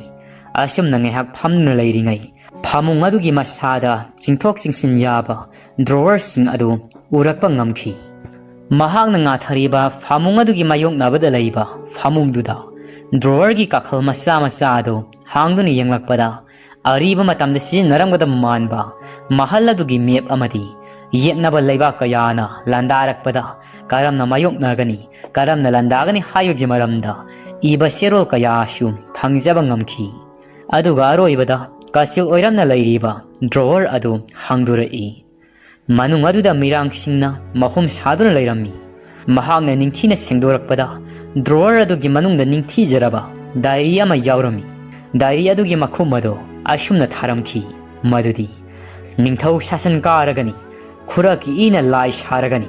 ꯑꯁꯨꯝꯅ ꯉꯥꯏꯍꯥꯛ ꯐꯝꯗꯨꯅ ꯂꯩꯔꯤꯉꯩ, ꯐꯃꯨꯡ ꯑꯗꯨꯒꯤ ꯃꯁꯥꯗ ꯆꯤꯡꯊꯣꯛ ꯆꯤꯡꯁꯤꯟ ꯌꯥꯕ drawerꯁꯤꯡ ꯑꯗꯨ ꯎꯔꯛꯄ ꯉꯝꯈꯤ꯫ ꯃꯍꯥꯛꯅ ꯉꯥꯊꯔꯤꯕ ꯐꯃꯨꯡ ꯑꯗꯨꯒꯤ ꯃꯥꯌꯣꯛꯅꯕꯗ ꯂꯩꯕ ꯐꯃꯨꯡꯗꯨꯗ drawerꯒꯤ ꯀꯥꯈꯜ ꯃꯆꯥ ꯃꯆꯥ ꯑꯗꯨ ꯍꯥꯡꯗꯨꯅ ꯌꯦꯡꯂꯛꯄꯗ, ꯑꯔꯤꯕ ꯃꯇꯝꯗ ꯁꯤꯖꯤꯟꯅꯔꯝꯒꯗꯕ ꯃꯥꯟꯕ ꯃꯍꯜ ꯑꯗꯨꯒꯤ map ꯑꯃꯗꯤ ꯌꯦꯛꯅꯕ ꯂꯩꯕꯥꯛ ꯀꯌꯥꯅ ꯂꯥꯟꯗꯥꯔꯛꯄꯗ ꯀꯔꯝꯅ ꯃꯥꯌꯣꯛꯅꯒꯅꯤ, ꯀꯔꯝꯅ ꯂꯥꯟꯗꯥꯒꯅꯤ ꯍꯥꯏꯕꯒꯤ ꯃꯔꯝꯗ ꯏꯕ ꯆꯦꯔꯣꯜ ꯀꯌꯥꯁꯨ ꯐꯪꯖꯕ ꯉꯝꯈꯤ꯫ ꯑꯗꯨꯒ ꯑꯔꯣꯏꯕꯗ ꯀꯥꯆꯤꯜ ꯑꯣꯏꯔꯞꯅ ꯂꯩꯔꯤꯕ drawer ꯑꯗꯨ ꯍꯥꯡꯗꯣꯔꯛꯏ꯫ ꯃꯅꯨꯡ ꯑꯗꯨꯗ ꯃꯤꯔꯥꯡꯁꯤꯡꯅ ꯃꯍꯨꯝ ꯁꯥꯗꯨꯅ ꯂꯩꯔꯝꯃꯤ꯫ ꯃꯍꯥꯛꯅ ꯅꯤꯡꯊꯤꯅ ꯁꯦꯡꯗꯣꯔꯛꯄꯗ, drawer ꯑꯗꯨꯒꯤ ꯃꯅꯨꯡꯗ ꯅꯤꯡꯊꯤꯖꯔꯕ diary ꯑꯃ ꯌꯥꯎꯔꯝꯃꯤ꯫ Diary ꯑꯗꯨꯒꯤ ꯃꯈꯨꯝ ꯑꯗꯨ ꯑꯁꯨꯝꯅ ꯊꯥꯔꯝꯈꯤ, ꯃꯗꯨꯗꯤ, "ꯅꯤꯡꯊꯧ ꯁꯥꯁꯟ ꯀꯥꯔꯒꯅꯤ, ꯈꯨꯔꯛꯀꯤ ꯏꯅ ꯂꯥꯏ ꯁꯥꯔꯒꯅꯤ"꯫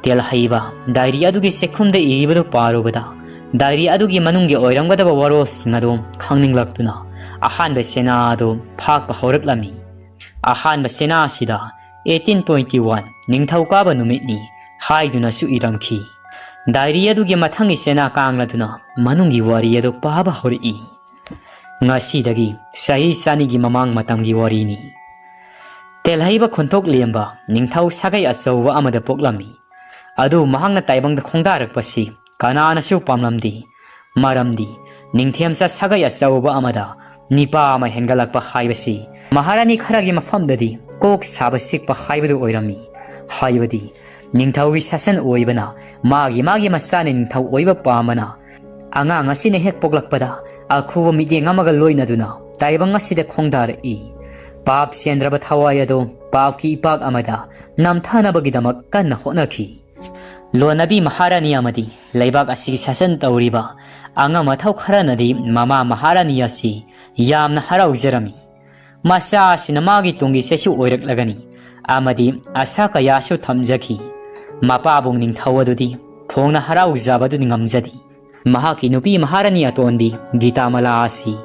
ꯇꯦꯜꯍꯩꯕ diary ꯑꯗꯨꯒꯤ ꯆꯦꯛꯈꯨꯝꯗ ꯏꯔꯤꯕꯗꯨ ꯄꯥꯔꯨꯕꯗ, diary ꯑꯗꯨꯒꯤ ꯃꯅꯨꯡꯒꯤ ꯑꯣꯏꯔꯝꯒꯗꯕ ꯋꯥꯔꯣꯜꯁꯤꯡ ꯑꯗꯨ ꯈꯪꯅꯤꯡꯂꯛꯇꯨꯅ, ꯑꯍꯥꯟꯕ ꯆꯦꯅꯥ ꯑꯗꯨ ꯐꯥꯛꯄ ꯍꯧꯔꯛꯂꯝꯃꯤ꯫ ꯑꯍꯥꯟꯕ ꯆꯦꯅꯥꯁꯤꯗ "eighteen twenty one ꯅꯤꯡꯊꯧꯀꯥꯕ ꯅꯨꯃꯤꯠꯅꯤ" ꯍꯥꯏꯗꯨꯅꯁꯨ ꯏꯔꯝꯈꯤ꯫ Diary ꯑꯗꯨꯒꯤ ꯃꯊꯪꯒꯤ ꯆꯦꯅꯥ ꯀꯥꯡꯂꯗꯨꯅ ꯃꯅꯨꯡꯒꯤ ꯋꯥꯔꯤ ꯑꯗꯨ ꯄꯥꯕ ꯍꯧꯔꯛꯏ꯫ ꯉꯁꯤꯗꯒꯤ ꯆꯍꯤ ꯆꯅꯤꯒꯤ ꯃꯃꯥꯡ ꯃꯇꯝꯒꯤ ꯋꯥꯔꯤꯅꯤ꯫ ꯇꯦꯜꯍꯩꯕ ꯈꯣꯟꯊꯣꯛ ꯂꯦꯝꯕ ꯅꯤꯡꯊꯧ ꯁꯥꯒꯩ ꯑꯆꯧꯕ ꯑꯃꯗ ꯄꯣꯛꯂꯝꯃꯤ꯫ ꯑꯗꯨ ꯃꯍꯥꯛꯅ ꯇꯥꯏꯕꯪꯗ ꯈꯣꯡꯗꯥꯔꯛꯄꯁꯤ ꯀꯅꯥꯅꯁꯨ ꯄꯥꯝꯂꯝꯗꯦ꯫ ꯃꯔꯝꯗꯤ ꯅꯤꯡꯊꯦꯝꯆꯥ ꯁꯥꯒꯩ ꯑꯆꯧꯕ ꯑꯃꯗ ꯅꯤꯄꯥ ꯑꯃ ꯍꯦꯟꯒꯠꯂꯛꯄ ꯍꯥꯏꯕꯁꯤ ꯃꯍꯥꯔꯥꯅꯤ ꯈꯔꯒꯤ ꯃꯐꯝꯗꯗꯤ ꯀꯣꯛ ꯁꯥꯕ ꯆꯤꯛꯄ ꯍꯥꯏꯕꯗꯨ ꯑꯣꯏꯔꯝꯃꯤ꯫ ꯍꯥꯏꯕꯗꯤ ꯅꯤꯡꯊꯧꯒꯤ ꯁꯥꯁꯟ ꯑꯣꯏꯕꯅ ꯃꯥꯒꯤ ꯃꯥꯒꯤ ꯃꯆꯥꯅ ꯅꯤꯡꯊꯧ ꯑꯣꯏꯕ ꯄꯥꯝꯕꯅ, ꯑꯉꯥꯡ ꯑꯁꯤꯅ ꯍꯦꯛ ꯄꯣꯛꯂꯛꯄꯗ ꯑꯈꯨꯕ ꯃꯤꯠꯌꯦꯡ ꯑꯃꯒ ꯂꯣꯏꯅꯗꯨꯅ ꯇꯥꯏꯕꯪ ꯑꯁꯤꯗ ꯈꯣꯡꯗꯥꯔꯛꯏ꯫ ꯄꯥꯞ ꯆꯦꯟꯗ꯭ꯔꯕ ꯊꯋꯥꯏ ꯑꯗꯨ ꯄꯥꯞꯀꯤ ꯏꯄꯥꯛ ꯑꯃꯗ ꯅꯝꯊꯅꯕꯒꯤꯗꯃꯛ ꯀꯟꯅ ꯍꯣꯠꯅꯈꯤ꯫ ꯂꯣꯟꯅꯕꯤ ꯃꯍꯥꯔꯥꯅꯤ ꯑꯃꯗꯤ ꯂꯩꯕꯥꯛ ꯑꯁꯤꯒꯤ ꯁꯥꯁꯟ ꯇꯧꯔꯤꯕ ꯑꯉꯝ ꯑꯊꯧ ꯈꯔꯅꯗꯤ ꯃꯃꯥ ꯃꯍꯥꯔꯥꯅꯤ ꯑꯁꯤ ꯌꯥꯝꯅ ꯍꯔꯥꯎꯖꯔꯝꯃꯤ꯫ ꯃꯆꯥ ꯑꯁꯤꯅ ꯃꯥꯒꯤ ꯇꯨꯡꯒꯤ ꯆꯩꯁꯨ ꯑꯣꯏꯔꯛꯂꯒꯅꯤ ꯑꯃꯗꯤ ꯑꯁꯥ ꯀꯌꯥꯁꯨ ꯊꯝꯖꯈꯤ꯫ ꯃꯄꯥꯕꯨꯡ ꯅꯤꯡꯊꯧ ꯑꯗꯨꯗꯤ ꯐꯣꯡꯅ ꯍꯔꯥꯎꯖꯕꯗꯨꯗꯤ ꯉꯝꯖꯗꯦ꯫ ꯃꯍꯥꯛꯀꯤ ꯅꯨꯄꯤ ꯃꯍꯥꯔꯥꯅꯤ ꯑꯇꯣꯟꯕꯤ ꯒꯤꯇꯥꯃꯂꯥ ꯑꯁꯤ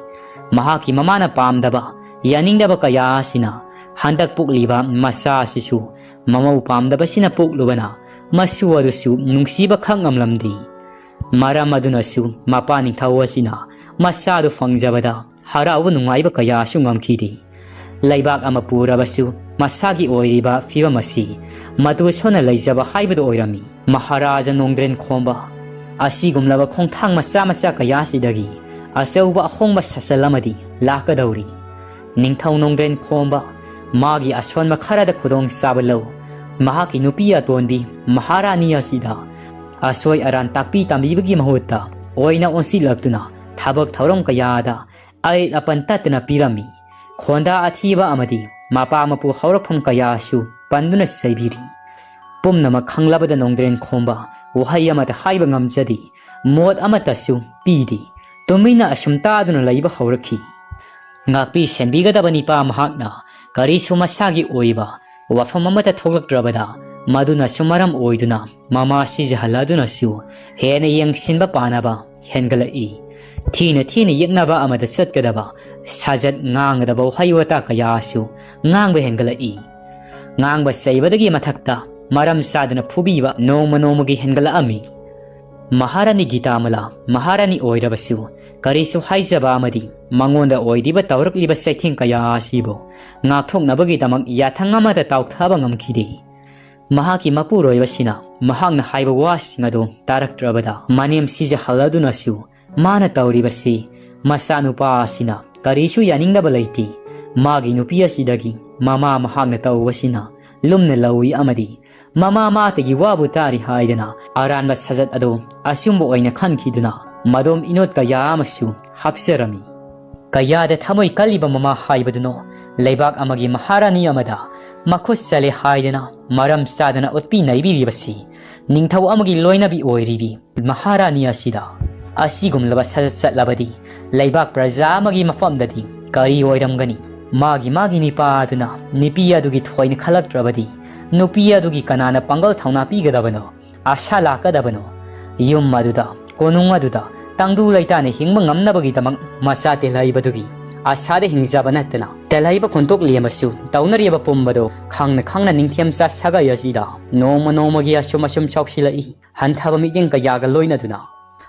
ꯃꯍꯥꯛꯀꯤ ꯃꯃꯥꯅ ꯄꯥꯝꯗꯕ, ꯌꯥꯅꯤꯡꯗꯕ ꯀꯌꯥ ꯑꯁꯤꯅ ꯍꯟꯗꯛ ꯄꯣꯛꯂꯤꯕ ꯃꯆꯥ ꯑꯁꯤꯁꯨ ꯃꯃꯧ ꯄꯥꯝꯗꯕꯁꯤꯅ ꯄꯣꯛꯂꯨꯕꯅ ꯃꯁꯨ ꯑꯗꯨꯁꯨ ꯅꯨꯡꯁꯤꯕ ꯈꯪ ꯉꯝꯂꯝꯗꯦ꯫ ꯃꯔꯝ ꯑꯗꯨꯅꯁꯨ ꯃꯄꯥ ꯅꯤꯡꯊꯧ ꯑꯁꯤꯅ ꯃꯆꯥꯗꯨ ꯐꯪꯖꯕꯗ ꯍꯔꯥꯎꯕ ꯅꯨꯡꯉꯥꯏꯕ ꯀꯌꯥꯁꯨ ꯉꯝꯈꯤꯗꯦ꯫ ꯂꯩꯕꯥꯛ ꯑꯃ ꯄꯨꯔꯕꯁꯨ ꯃꯁꯥꯒꯤ ꯑꯣꯏꯔꯤꯕ ꯐꯤꯕꯝ ꯑꯁꯤ ꯃꯇꯨ ꯁꯣꯟꯅ ꯂꯩꯖꯕ ꯍꯥꯏꯕꯗꯨ ꯑꯣꯏꯔꯝꯃꯤ꯫ ꯃꯍꯥꯔꯥꯖꯥ ꯅꯣꯡꯗ꯭ꯔꯦꯟ ꯈꯣꯝꯕ ꯑꯁꯤꯒꯨꯝꯂꯕ ꯈꯣꯡꯊꯥꯡ ꯃꯆꯥ ꯃꯆꯥ ꯀꯌꯥꯁꯤꯗꯒꯤ ꯑꯆꯧꯕ ꯑꯍꯣꯡꯕ ꯁꯥꯁꯜ ꯑꯃꯗꯤ ꯂꯥꯛꯀꯗꯧꯔꯤ꯫ ꯅꯤꯡꯊꯧ ꯅꯣꯡꯗ꯭ꯔꯦꯟ ꯈꯣꯝꯕ ꯃꯥꯒꯤ ꯑꯁꯣꯟꯕ ꯈꯔꯗ ꯈꯨꯗꯣꯡ ꯆꯥꯕ ꯂꯧ꯫ ꯃꯍꯥꯛꯀꯤ ꯅꯨꯄꯤ ꯑꯇꯣꯟꯕꯤ ꯃꯍꯥꯔꯥꯅꯤ ꯑꯁꯤꯗ ꯑꯁꯣꯏ ꯑꯔꯥꯟ ꯇꯥꯛꯄꯤ ꯇꯝꯕꯤꯕꯒꯤ ꯃꯍꯨꯠꯇ ꯑꯣꯏꯅ ꯑꯣꯟꯁꯤꯜꯂꯛꯇꯨꯅ ꯊꯕꯛ ꯊꯧꯔꯝ ꯀꯌꯥꯗ ꯑꯌꯦꯠ ꯑꯄꯟ ꯇꯠꯇꯅ ꯄꯤꯔꯝꯃꯤ꯫ ꯈꯣꯟꯗꯥ ꯑꯊꯤꯕ ꯑꯃꯗꯤ ꯃꯄꯥ ꯃꯄꯨ ꯍꯧꯔꯛꯐꯝ ꯀꯌꯥꯁꯨ ꯄꯟꯗꯨꯅ ꯆꯩꯕꯤꯔꯤ꯫ ꯄꯨꯝꯅꯃꯛ ꯈꯪꯂꯕꯗ ꯅꯣꯡꯗ꯭ꯔꯦꯟ ꯈꯣꯝꯕ ꯋꯥꯍꯩ ꯑꯃꯠꯇ ꯍꯥꯏꯕ ꯉꯝꯖꯗꯦ꯫ ꯃꯣꯠ ꯑꯃꯠꯇꯁꯨ ꯄꯤꯗꯦ꯫ ꯇꯨꯃꯤꯟꯅ ꯑꯁꯨꯝ ꯇꯥꯗꯨꯅ ꯂꯩꯕ ꯍꯧꯔꯛꯈꯤ꯫ ꯉꯥꯛꯄꯤ ꯁꯦꯟꯕꯤꯒꯗꯕ ꯅꯤꯄꯥ ꯃꯍꯥꯛꯅ ꯀꯔꯤꯁꯨ ꯃꯁꯥꯒꯤ ꯑꯣꯏꯕ ꯋꯥꯐꯝ ꯑꯃꯠꯇ ꯊꯣꯛꯂꯛꯇ꯭ꯔꯕꯗ, ꯃꯗꯨꯅꯁꯨ ꯃꯔꯝ ꯑꯣꯏꯗꯨꯅ ꯃꯃꯥ ꯁꯤꯖꯍꯜꯂꯗꯨꯅꯁꯨ ꯍꯦꯟꯅ ꯌꯦꯡꯁꯤꯟꯕ ꯄꯥꯅꯕ ꯍꯦꯟꯒꯠꯂꯛꯏ꯫ ꯊꯤꯅ ꯊꯤꯅ ꯌꯦꯛꯅꯕ ꯑꯃꯗ ꯆꯠꯀꯗꯕ ꯁꯥꯖꯠ ꯉꯥꯡꯒꯗꯕ ꯋꯥꯍꯩ ꯋꯥꯇꯥ ꯀꯌꯥꯁꯨ ꯉꯥꯡꯕ ꯍꯦꯟꯒꯠꯂꯛꯏ꯫ ꯉꯥꯡꯕ ꯆꯩꯕꯗꯒꯤ ꯃꯊꯛꯇ ꯃꯔꯝ ꯆꯥꯗꯅ ꯐꯨꯕꯤꯕ ꯅꯣꯡꯃ ꯅꯣꯡꯃꯒꯤ ꯍꯦꯟꯒꯠꯂꯛꯑꯝꯃꯤ꯫ ꯃꯍꯥꯔꯥꯅꯤ ꯒꯤꯇꯥꯃꯂꯥ ꯃꯍꯥꯔꯥꯅꯤ ꯑꯣꯏꯔꯕꯁꯨ ꯀꯔꯤꯁꯨ ꯍꯥꯏꯖꯕ ꯑꯃꯗꯤ ꯃꯉꯣꯟꯗ ꯑꯣꯏꯔꯤꯕ ꯇꯧꯔꯛꯂꯤꯕ ꯆꯩꯊꯦꯡ ꯀꯌꯥ ꯑꯁꯤꯕꯨ ꯉꯥꯛꯊꯣꯛꯅꯕꯒꯤꯗꯃꯛ ꯌꯥꯊꯪ ꯑꯃꯠꯇ ꯇꯥꯎꯊꯕ ꯉꯝꯈꯤꯗꯦ꯫ ꯃꯍꯥꯛꯀꯤ ꯃꯄꯨꯔꯣꯏꯕꯁꯤꯅ ꯃꯍꯥꯛꯅ ꯍꯥꯏꯕ ꯋꯥꯁꯤꯡ ꯑꯗꯨ ꯇꯥꯔꯛꯇ꯭ꯔꯕꯗ ꯃꯅꯦꯝ ꯁꯤꯖꯍꯜꯂꯗꯨꯅꯁꯨ ꯃꯥꯅ ꯇꯧꯔꯤꯕꯁꯤ ꯃꯆꯥꯅꯨꯄꯥ ꯑꯁꯤꯅ ꯀꯔꯤꯁꯨ ꯌꯥꯅꯤꯡꯗꯕ ꯂꯩꯇꯦ꯫ ꯃꯥꯒꯤ ꯅꯨꯄꯤ ꯑꯁꯤꯗꯒꯤ ꯃꯃꯥ ꯃꯍꯥꯛꯅ ꯇꯧꯕꯁꯤꯅ ꯂꯨꯝꯅ ꯂꯧꯏ ꯑꯃꯗꯤ ꯃꯃꯥ ꯃꯥꯇꯒꯤ ꯋꯥꯕꯨ ꯇꯥꯔꯤ ꯍꯥꯏꯗꯅ ꯑꯔꯥꯟꯕ ꯁꯥꯖꯠ ꯑꯗꯨ ꯑꯆꯨꯝꯕ ꯑꯣꯏꯅ ꯈꯟꯈꯤꯗꯨꯅ ꯃꯗꯣꯝ ꯏꯅꯣꯠ ꯀꯌꯥ ꯑꯃꯁꯨ ꯍꯥꯞꯆꯔꯝꯃꯤ꯫ ꯀꯌꯥꯗ ꯊꯃꯣꯏ ꯀꯜꯂꯤꯕ ꯃꯃꯥ ꯍꯥꯏꯕꯗꯨꯅꯣ ꯂꯩꯕꯥꯛ ꯑꯃꯒꯤ ꯃꯍꯥꯔꯥꯅꯤ ꯑꯃꯗ ꯃꯈꯨꯠ ꯆꯠꯂꯦ ꯍꯥꯏꯗꯅ ꯃꯔꯝ ꯆꯥꯗꯅ ꯎꯠꯄꯤ ꯅꯩꯕꯤꯔꯤꯕꯁꯤ ꯅꯤꯡꯊꯧ ꯑꯃꯒꯤ ꯂꯣꯏꯅꯕꯤ ꯑꯣꯏꯔꯤꯕꯤ ꯃꯍꯥꯔꯥꯅꯤ ꯑꯁꯤꯗ꯫ ꯑꯁꯤꯒꯨꯝꯂꯕ ꯁꯥꯖꯠ ꯆꯠꯂꯕꯗꯤ ꯂꯩꯕꯥꯛ ꯄ꯭ꯔꯖꯥ ꯑꯃꯒꯤ ꯃꯐꯝꯗꯗꯤ ꯀꯔꯤ ꯑꯣꯏꯔꯝꯒꯅꯤ? ꯃꯥꯒꯤ ꯃꯥꯒꯤ ꯅꯤꯄꯥ ꯑꯗꯨꯅ ꯅꯨꯄꯤ ꯑꯗꯨꯒꯤ ꯊꯣꯏꯅ ꯈꯜꯂꯛꯇ꯭ꯔꯕꯗꯤ ꯅꯨꯄꯤ ꯑꯗꯨꯒꯤ ꯀꯅꯥꯅ ꯄꯥꯡꯒꯜ ꯊꯧꯅꯥ ꯄꯤꯒꯗꯕꯅꯣ? ꯑꯁꯥ ꯂꯥꯛꯀꯗꯕꯅꯣ? ꯌꯨꯝ ꯑꯗꯨꯗ, ꯀꯣꯅꯨꯡ ꯑꯗꯨꯗ ꯇꯪꯗꯨ ꯂꯩꯇꯥꯅ ꯍꯤꯡꯕ ꯉꯝꯅꯕꯒꯤꯗꯃꯛ ꯃꯆꯥ ꯇꯦꯜꯍꯩꯕꯗꯨꯒꯤ ꯑꯁꯥꯗ ꯍꯤꯡꯖꯕ ꯅꯠꯇꯅ ꯇꯦꯜꯍꯩꯕ ꯈꯣꯟꯊꯣꯛꯂꯤ ꯑꯃꯁꯨ ꯇꯧꯅꯔꯤꯕ ꯄꯨꯝꯕꯗꯣ ꯈꯪꯅ ꯈꯪꯅ ꯅꯤꯡꯊꯦꯝꯆꯥ ꯁꯥꯒꯩ ꯑꯁꯤꯗ ꯅꯣꯡꯃ ꯅꯣꯡꯃꯒꯤ ꯑꯁꯨꯝ ꯑꯁꯨꯝ ꯆꯥꯎꯁꯤꯜꯂꯛꯏ꯫ ꯍꯟꯊꯕ ꯃꯤꯠꯌꯦꯡ ꯀꯌꯥꯒ ꯂꯣꯏꯅꯗꯨꯅ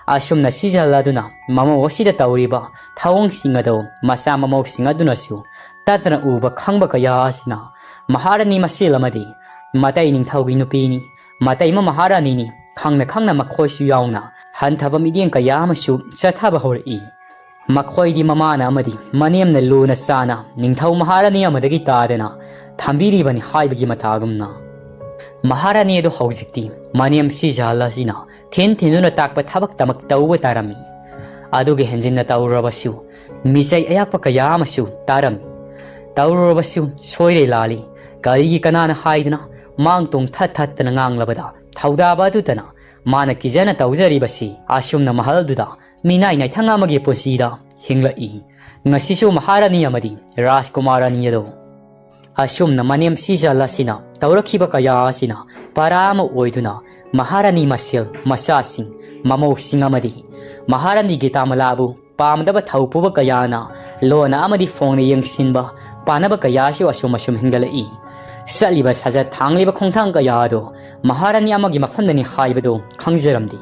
ꯑꯁꯨꯝꯅ ꯁꯤꯖꯍꯜꯂꯗꯨꯅ ꯃꯃꯧ ꯑꯁꯤꯗ ꯇꯧꯔꯤꯕ ꯊꯧꯑꯣꯡꯁꯤꯡ ꯑꯗꯨ ꯃꯆꯥ ꯃꯃꯧꯁꯤꯡ ꯑꯗꯨꯅꯁꯨ ꯇꯠꯇꯅ ꯎꯕ ꯈꯪꯕ ꯀꯌꯥ ꯑꯁꯤꯅ ꯃꯍꯥꯔꯥꯅꯤ ꯃꯁꯦꯜ ꯑꯃꯗꯤ ꯃꯇꯩ ꯅꯤꯡꯊꯧꯒꯤ ꯅꯨꯄꯤꯅꯤ, ꯃꯇꯩꯃ ꯃꯍꯥꯔꯥꯅꯤꯅꯤ ꯈꯪꯅ ꯈꯪꯅ ꯃꯈꯣꯏꯁꯨ ꯌꯥꯎꯅ ꯍꯟꯊꯕ ꯃꯤꯠꯌꯦꯡ ꯀꯌꯥ ꯑꯃꯁꯨ ꯆꯠꯊꯕ ꯍꯧꯔꯛꯏ꯫ ꯃꯈꯣꯏꯗꯤ ꯃꯃꯥꯅ ꯑꯃꯗꯤ ꯃꯅꯦꯝꯅ ꯂꯨꯅ ꯆꯥꯅ ꯅꯤꯡꯊꯧ ꯃꯍꯥꯔꯥꯅꯤ ꯑꯃꯗꯒꯤ ꯇꯥꯗꯅ ꯊꯝꯕꯤꯔꯤꯕꯅꯤ ꯍꯥꯏꯕꯒꯤ ꯃꯇꯥꯒꯨꯝꯅ꯫ ꯃꯍꯥꯔꯥꯅꯤ ꯑꯗꯨ ꯍꯧꯖꯤꯛꯇꯤ ꯃꯅꯦꯝ ꯁꯤꯖꯍꯜ ꯑꯁꯤꯅ ꯊꯤꯟ ꯊꯤꯟꯗꯨꯅ ꯇꯥꯛꯄ ꯊꯕꯛ ꯇꯃꯛ ꯇꯧꯕ ꯇꯥꯔꯝꯃꯤ꯫ ꯑꯗꯨꯒꯤ ꯍꯦꯟꯖꯤꯟꯅ ꯇꯧꯔꯨꯔꯕꯁꯨ ꯃꯤꯆꯩ ꯑꯌꯥꯛꯄ ꯀꯌꯥ ꯑꯃꯁꯨ ꯇꯥꯔꯝꯃꯤ꯫ ꯇꯧꯔꯨꯔꯕꯁꯨ ꯁꯣꯏꯔꯦ ꯂꯥꯜꯂꯤ, ꯀꯔꯤꯒꯤ ꯀꯅꯥꯅ ꯍꯥꯏꯗꯨꯅ ꯃꯥꯡ ꯇꯣꯡ ꯊꯠ ꯊꯠꯇꯅ ꯉꯥꯡꯂꯕꯗ ꯊꯧꯗꯥꯕ ꯑꯗꯨꯇꯅ ꯃꯥꯅ ꯀꯤꯖꯅ ꯇꯧꯖꯔꯤꯕꯁꯤ ꯑꯁꯨꯝꯅ ꯃꯍꯜꯗꯨꯗ ꯃꯤꯅꯥꯏ ꯅꯥꯏꯊꯪ ꯑꯃꯒꯤ ꯄꯨꯟꯁꯤꯗ ꯍꯤꯡꯂꯛꯏ꯫ ꯉꯁꯤꯁꯨ ꯃꯍꯥꯔꯥꯅꯤ ꯑꯃꯗꯤ ꯔꯥꯖꯀꯨꯃꯥꯔ ꯑꯅꯤ ꯑꯗꯨ ꯑꯁꯨꯝꯅ ꯃꯅꯦꯝ ꯁꯤꯖꯜ ꯑꯁꯤꯅ ꯇꯧꯔꯛꯈꯤꯕ ꯀꯌꯥ ꯑꯁꯤꯅ ꯄꯔꯥ ꯑꯃ ꯑꯣꯏꯗꯨꯅ ꯃꯍꯥꯔꯥꯅꯤ ꯃꯁꯦꯜ ꯃꯆꯥꯁꯤꯡ, ꯃꯃꯧꯁꯤꯡ ꯑꯃꯗꯤ ꯃꯍꯥꯔꯥꯅꯤ ꯒꯤꯇꯥꯃꯂꯥꯕꯨ ꯄꯥꯝꯗꯕ ꯊꯧꯄꯨꯕ ꯀꯌꯥꯅ ꯂꯣꯟꯅ ꯑꯃꯗꯤ ꯐꯣꯡꯅ ꯌꯦꯡꯁꯤꯟꯕ ꯄꯥꯅꯕ ꯀꯌꯥꯁꯨ ꯑꯁꯨꯝ ꯑꯁꯨꯝ ꯍꯦꯟꯒꯠꯂꯛꯏ꯫ ꯆꯠꯂꯤꯕ ꯁꯥꯖꯠ ꯊꯥꯡꯂꯤꯕ ꯈꯣꯡꯊꯥꯡ ꯀꯌꯥ ꯑꯗꯨ ꯃꯍꯥꯔꯥꯅꯤ ꯑꯃꯒꯤ ꯃꯐꯝꯗꯅꯤ ꯍꯥꯏꯕꯗꯨ ꯈꯪꯖꯔꯝꯗꯦ꯫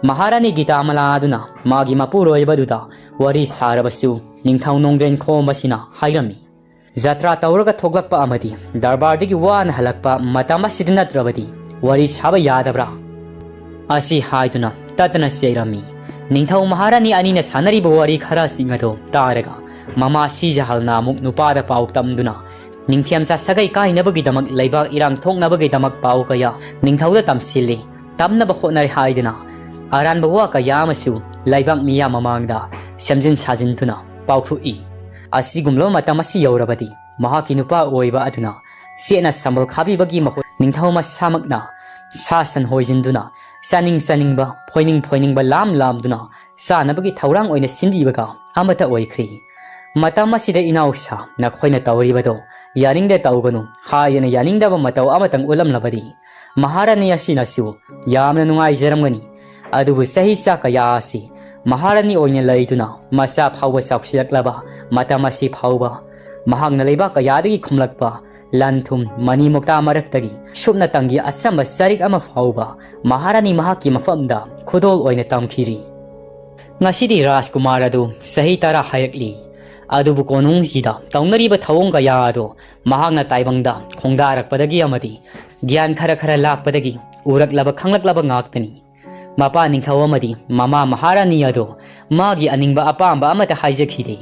ꯃꯍꯥꯔꯥꯅꯤ ꯒꯤꯇꯥꯃꯂꯥ ꯑꯗꯨꯅ ꯃꯥꯒꯤ ꯃꯄꯨꯔꯣꯏꯕꯗꯨꯗ ꯋꯥꯔꯤ ꯁꯥꯔꯕꯁꯨ ꯅꯤꯡꯊꯧ ꯅꯣꯡꯗ꯭ꯔꯦꯟ ꯈꯣꯝꯕꯁꯤꯅ ꯍꯥꯏꯔꯝꯃꯤ, ꯖꯇ꯭ꯔꯥ ꯇꯧꯔꯒ ꯊꯣꯛꯂꯛꯄ ꯑꯃꯗꯤ ꯗꯔꯕꯥꯔꯗꯒꯤ ꯋꯥꯅ ꯍꯜꯂꯛꯄ ꯃꯇꯝ ꯑꯁꯤꯗ ꯅꯠꯇ꯭ꯔꯕꯗꯤ ꯋꯥꯔꯤ ꯁꯥꯕ ꯌꯥꯗꯕ꯭ꯔꯥ? ꯑꯁꯤ ꯍꯥꯏꯗꯨꯅ ꯇꯠꯇꯅ ꯆꯩꯔꯝꯃꯤ꯫ ꯅꯤꯡꯊꯧ ꯃꯍꯥꯔꯥꯅꯤ ꯑꯅꯤꯅ ꯁꯥꯟꯅꯔꯤꯕ ꯋꯥꯔꯤ ꯈꯔꯁꯤꯡ ꯑꯗꯨ ꯇꯥꯔꯒ ꯃꯃꯥ ꯁꯤꯖꯍꯜꯅ ꯑꯃꯨꯛ ꯅꯨꯄꯥꯗ ꯄꯥꯎ ꯇꯝꯗꯨꯅ ꯅꯤꯡꯊꯦꯝꯆꯥ ꯁꯥꯒꯩ ꯀꯥꯏꯅꯕꯒꯤꯗꯃꯛ, ꯂꯩꯕꯥꯛ ꯏꯔꯥꯡ ꯊꯣꯛꯅꯕꯒꯤꯗꯃꯛ ꯄꯥꯎ ꯀꯌꯥ ꯅꯤꯡꯊꯧꯗ ꯇꯝꯁꯤꯜꯂꯤ꯫ ꯇꯝꯅꯕ ꯍꯣꯠꯅꯔꯦ ꯍꯥꯏꯗꯨꯅ ꯑꯔꯥꯟꯕ ꯋꯥ ꯀꯌꯥ ꯑꯃꯁꯨ ꯂꯩꯕꯥꯛ ꯃꯤꯌꯥꯝ ꯃꯃꯥꯡꯗ ꯁꯦꯝꯖꯤꯟ ꯁꯥꯖꯤꯟꯗꯨꯅ ꯄꯥꯎꯊꯣꯛꯏ꯫ ꯑꯁꯤꯒꯨꯝꯂꯕ ꯃꯇꯝ ꯑꯁꯤ ꯌꯧꯔꯕꯗꯤ ꯃꯍꯥꯛꯀꯤ ꯅꯨꯄꯥ ꯑꯣꯏꯕ ꯑꯗꯨꯅ ꯆꯦꯠꯅ ꯁꯝꯕꯜ ꯈꯥꯕꯤꯕꯒꯤ ꯃꯍꯨꯠ ꯅꯤꯡꯊꯧ ꯃꯁꯥꯃꯛꯅ ꯁꯥ ꯁꯟ ꯍꯣꯏꯖꯤꯟꯗꯨꯅ ꯆꯥꯅꯤꯡ ꯆꯥꯅꯤꯡꯕ, ꯐꯣꯏꯅꯤꯡ ꯐꯣꯏꯅꯤꯡꯕ ꯂꯥꯝ ꯂꯥꯝꯗꯨꯅ ꯆꯥꯅꯕꯒꯤ ꯊꯧꯔꯥꯡ ꯑꯣꯏꯅ ꯁꯤꯟꯕꯤꯕꯒ ꯑꯃꯠꯇ ꯑꯣꯏꯈ꯭ꯔꯤ꯫ ꯃꯇꯝ ꯑꯁꯤꯗ ꯏꯅꯥꯎꯁꯥ, ꯅꯈꯣꯏꯅ ꯇꯧꯔꯤꯕꯗꯣ ꯌꯥꯅꯤꯡꯗ ꯇꯧꯒꯅꯨ ꯍꯥꯏꯗꯅ ꯌꯥꯅꯤꯡꯗꯕ ꯃꯇꯧ ꯑꯃꯇꯪ ꯎꯠꯂꯝꯂꯕꯗꯤ ꯃꯍꯥꯔꯥꯅꯤ ꯑꯁꯤꯅꯁꯨ ꯌꯥꯝꯅ ꯅꯨꯡꯉꯥꯏꯖꯔꯝꯒꯅꯤ꯫ ꯑꯗꯨꯕꯨ ꯆꯍꯤ ꯆꯥ ꯀꯌꯥ ꯑꯁꯤ ꯃꯍꯥꯔꯥꯅꯤ ꯑꯣꯏꯅ ꯂꯩꯗꯨꯅ ꯃꯆꯥ ꯐꯥꯎꯕ ꯆꯥꯎꯁꯤꯜꯂꯛꯂꯕ ꯃꯇꯝ ꯑꯁꯤ ꯐꯥꯎꯕ ꯃꯍꯥꯛꯅ ꯂꯩꯕꯥꯛ ꯀꯌꯥꯗꯒꯤ ꯈꯨꯝꯂꯛꯄ ꯂꯟ ꯊꯨꯝ, ꯃꯅꯤ ꯃꯨꯛꯇꯥ ꯃꯔꯛꯇꯒꯤ ꯁꯨꯞꯅꯇꯪꯒꯤ ꯑꯆꯝꯕ ꯆꯔꯤꯛ ꯑꯃ ꯐꯥꯎꯕ ꯃꯍꯥꯔꯥꯅꯤ ꯃꯍꯥꯛꯀꯤ ꯃꯐꯝꯗ ꯈꯨꯗꯣꯜ ꯑꯣꯏꯅ ꯇꯝꯈꯤꯔꯤ꯫ ꯉꯁꯤꯗꯤ ꯔꯥꯖꯀꯨꯃꯥꯔ ꯑꯗꯨ ꯆꯍꯤ ꯇꯔꯥ ꯍꯥꯏꯔꯛꯂꯤ꯫ ꯑꯗꯨꯕꯨ ꯀꯣꯅꯨꯡꯁꯤꯗ ꯇꯧꯅꯔꯤꯕ ꯊꯧꯑꯣꯡ ꯀꯌꯥ ꯑꯗꯨ ꯃꯍꯥꯛꯅ ꯇꯥꯏꯕꯪꯗ ꯈꯣꯡꯗꯥꯔꯛꯄꯗꯒꯤ ꯑꯃꯗꯤ ꯒ꯭ꯌꯥꯟ ꯈꯔ ꯈꯔ ꯂꯥꯛꯄꯗꯒꯤ ꯎꯔꯛꯂꯕ ꯈꯪꯂꯛꯂꯕ ꯉꯥꯛꯇꯅꯤ꯫ ꯃꯄꯥ ꯅꯤꯡꯊꯧ ꯑꯃꯗꯤ ꯃꯃꯥ ꯃꯍꯥꯔꯥꯅꯤ ꯑꯗꯨ ꯃꯥꯒꯤ ꯑꯅꯤꯡꯕ ꯑꯄꯥꯝꯕ ꯑꯃꯠꯇ ꯍꯥꯏꯖꯈꯤꯗꯦ꯫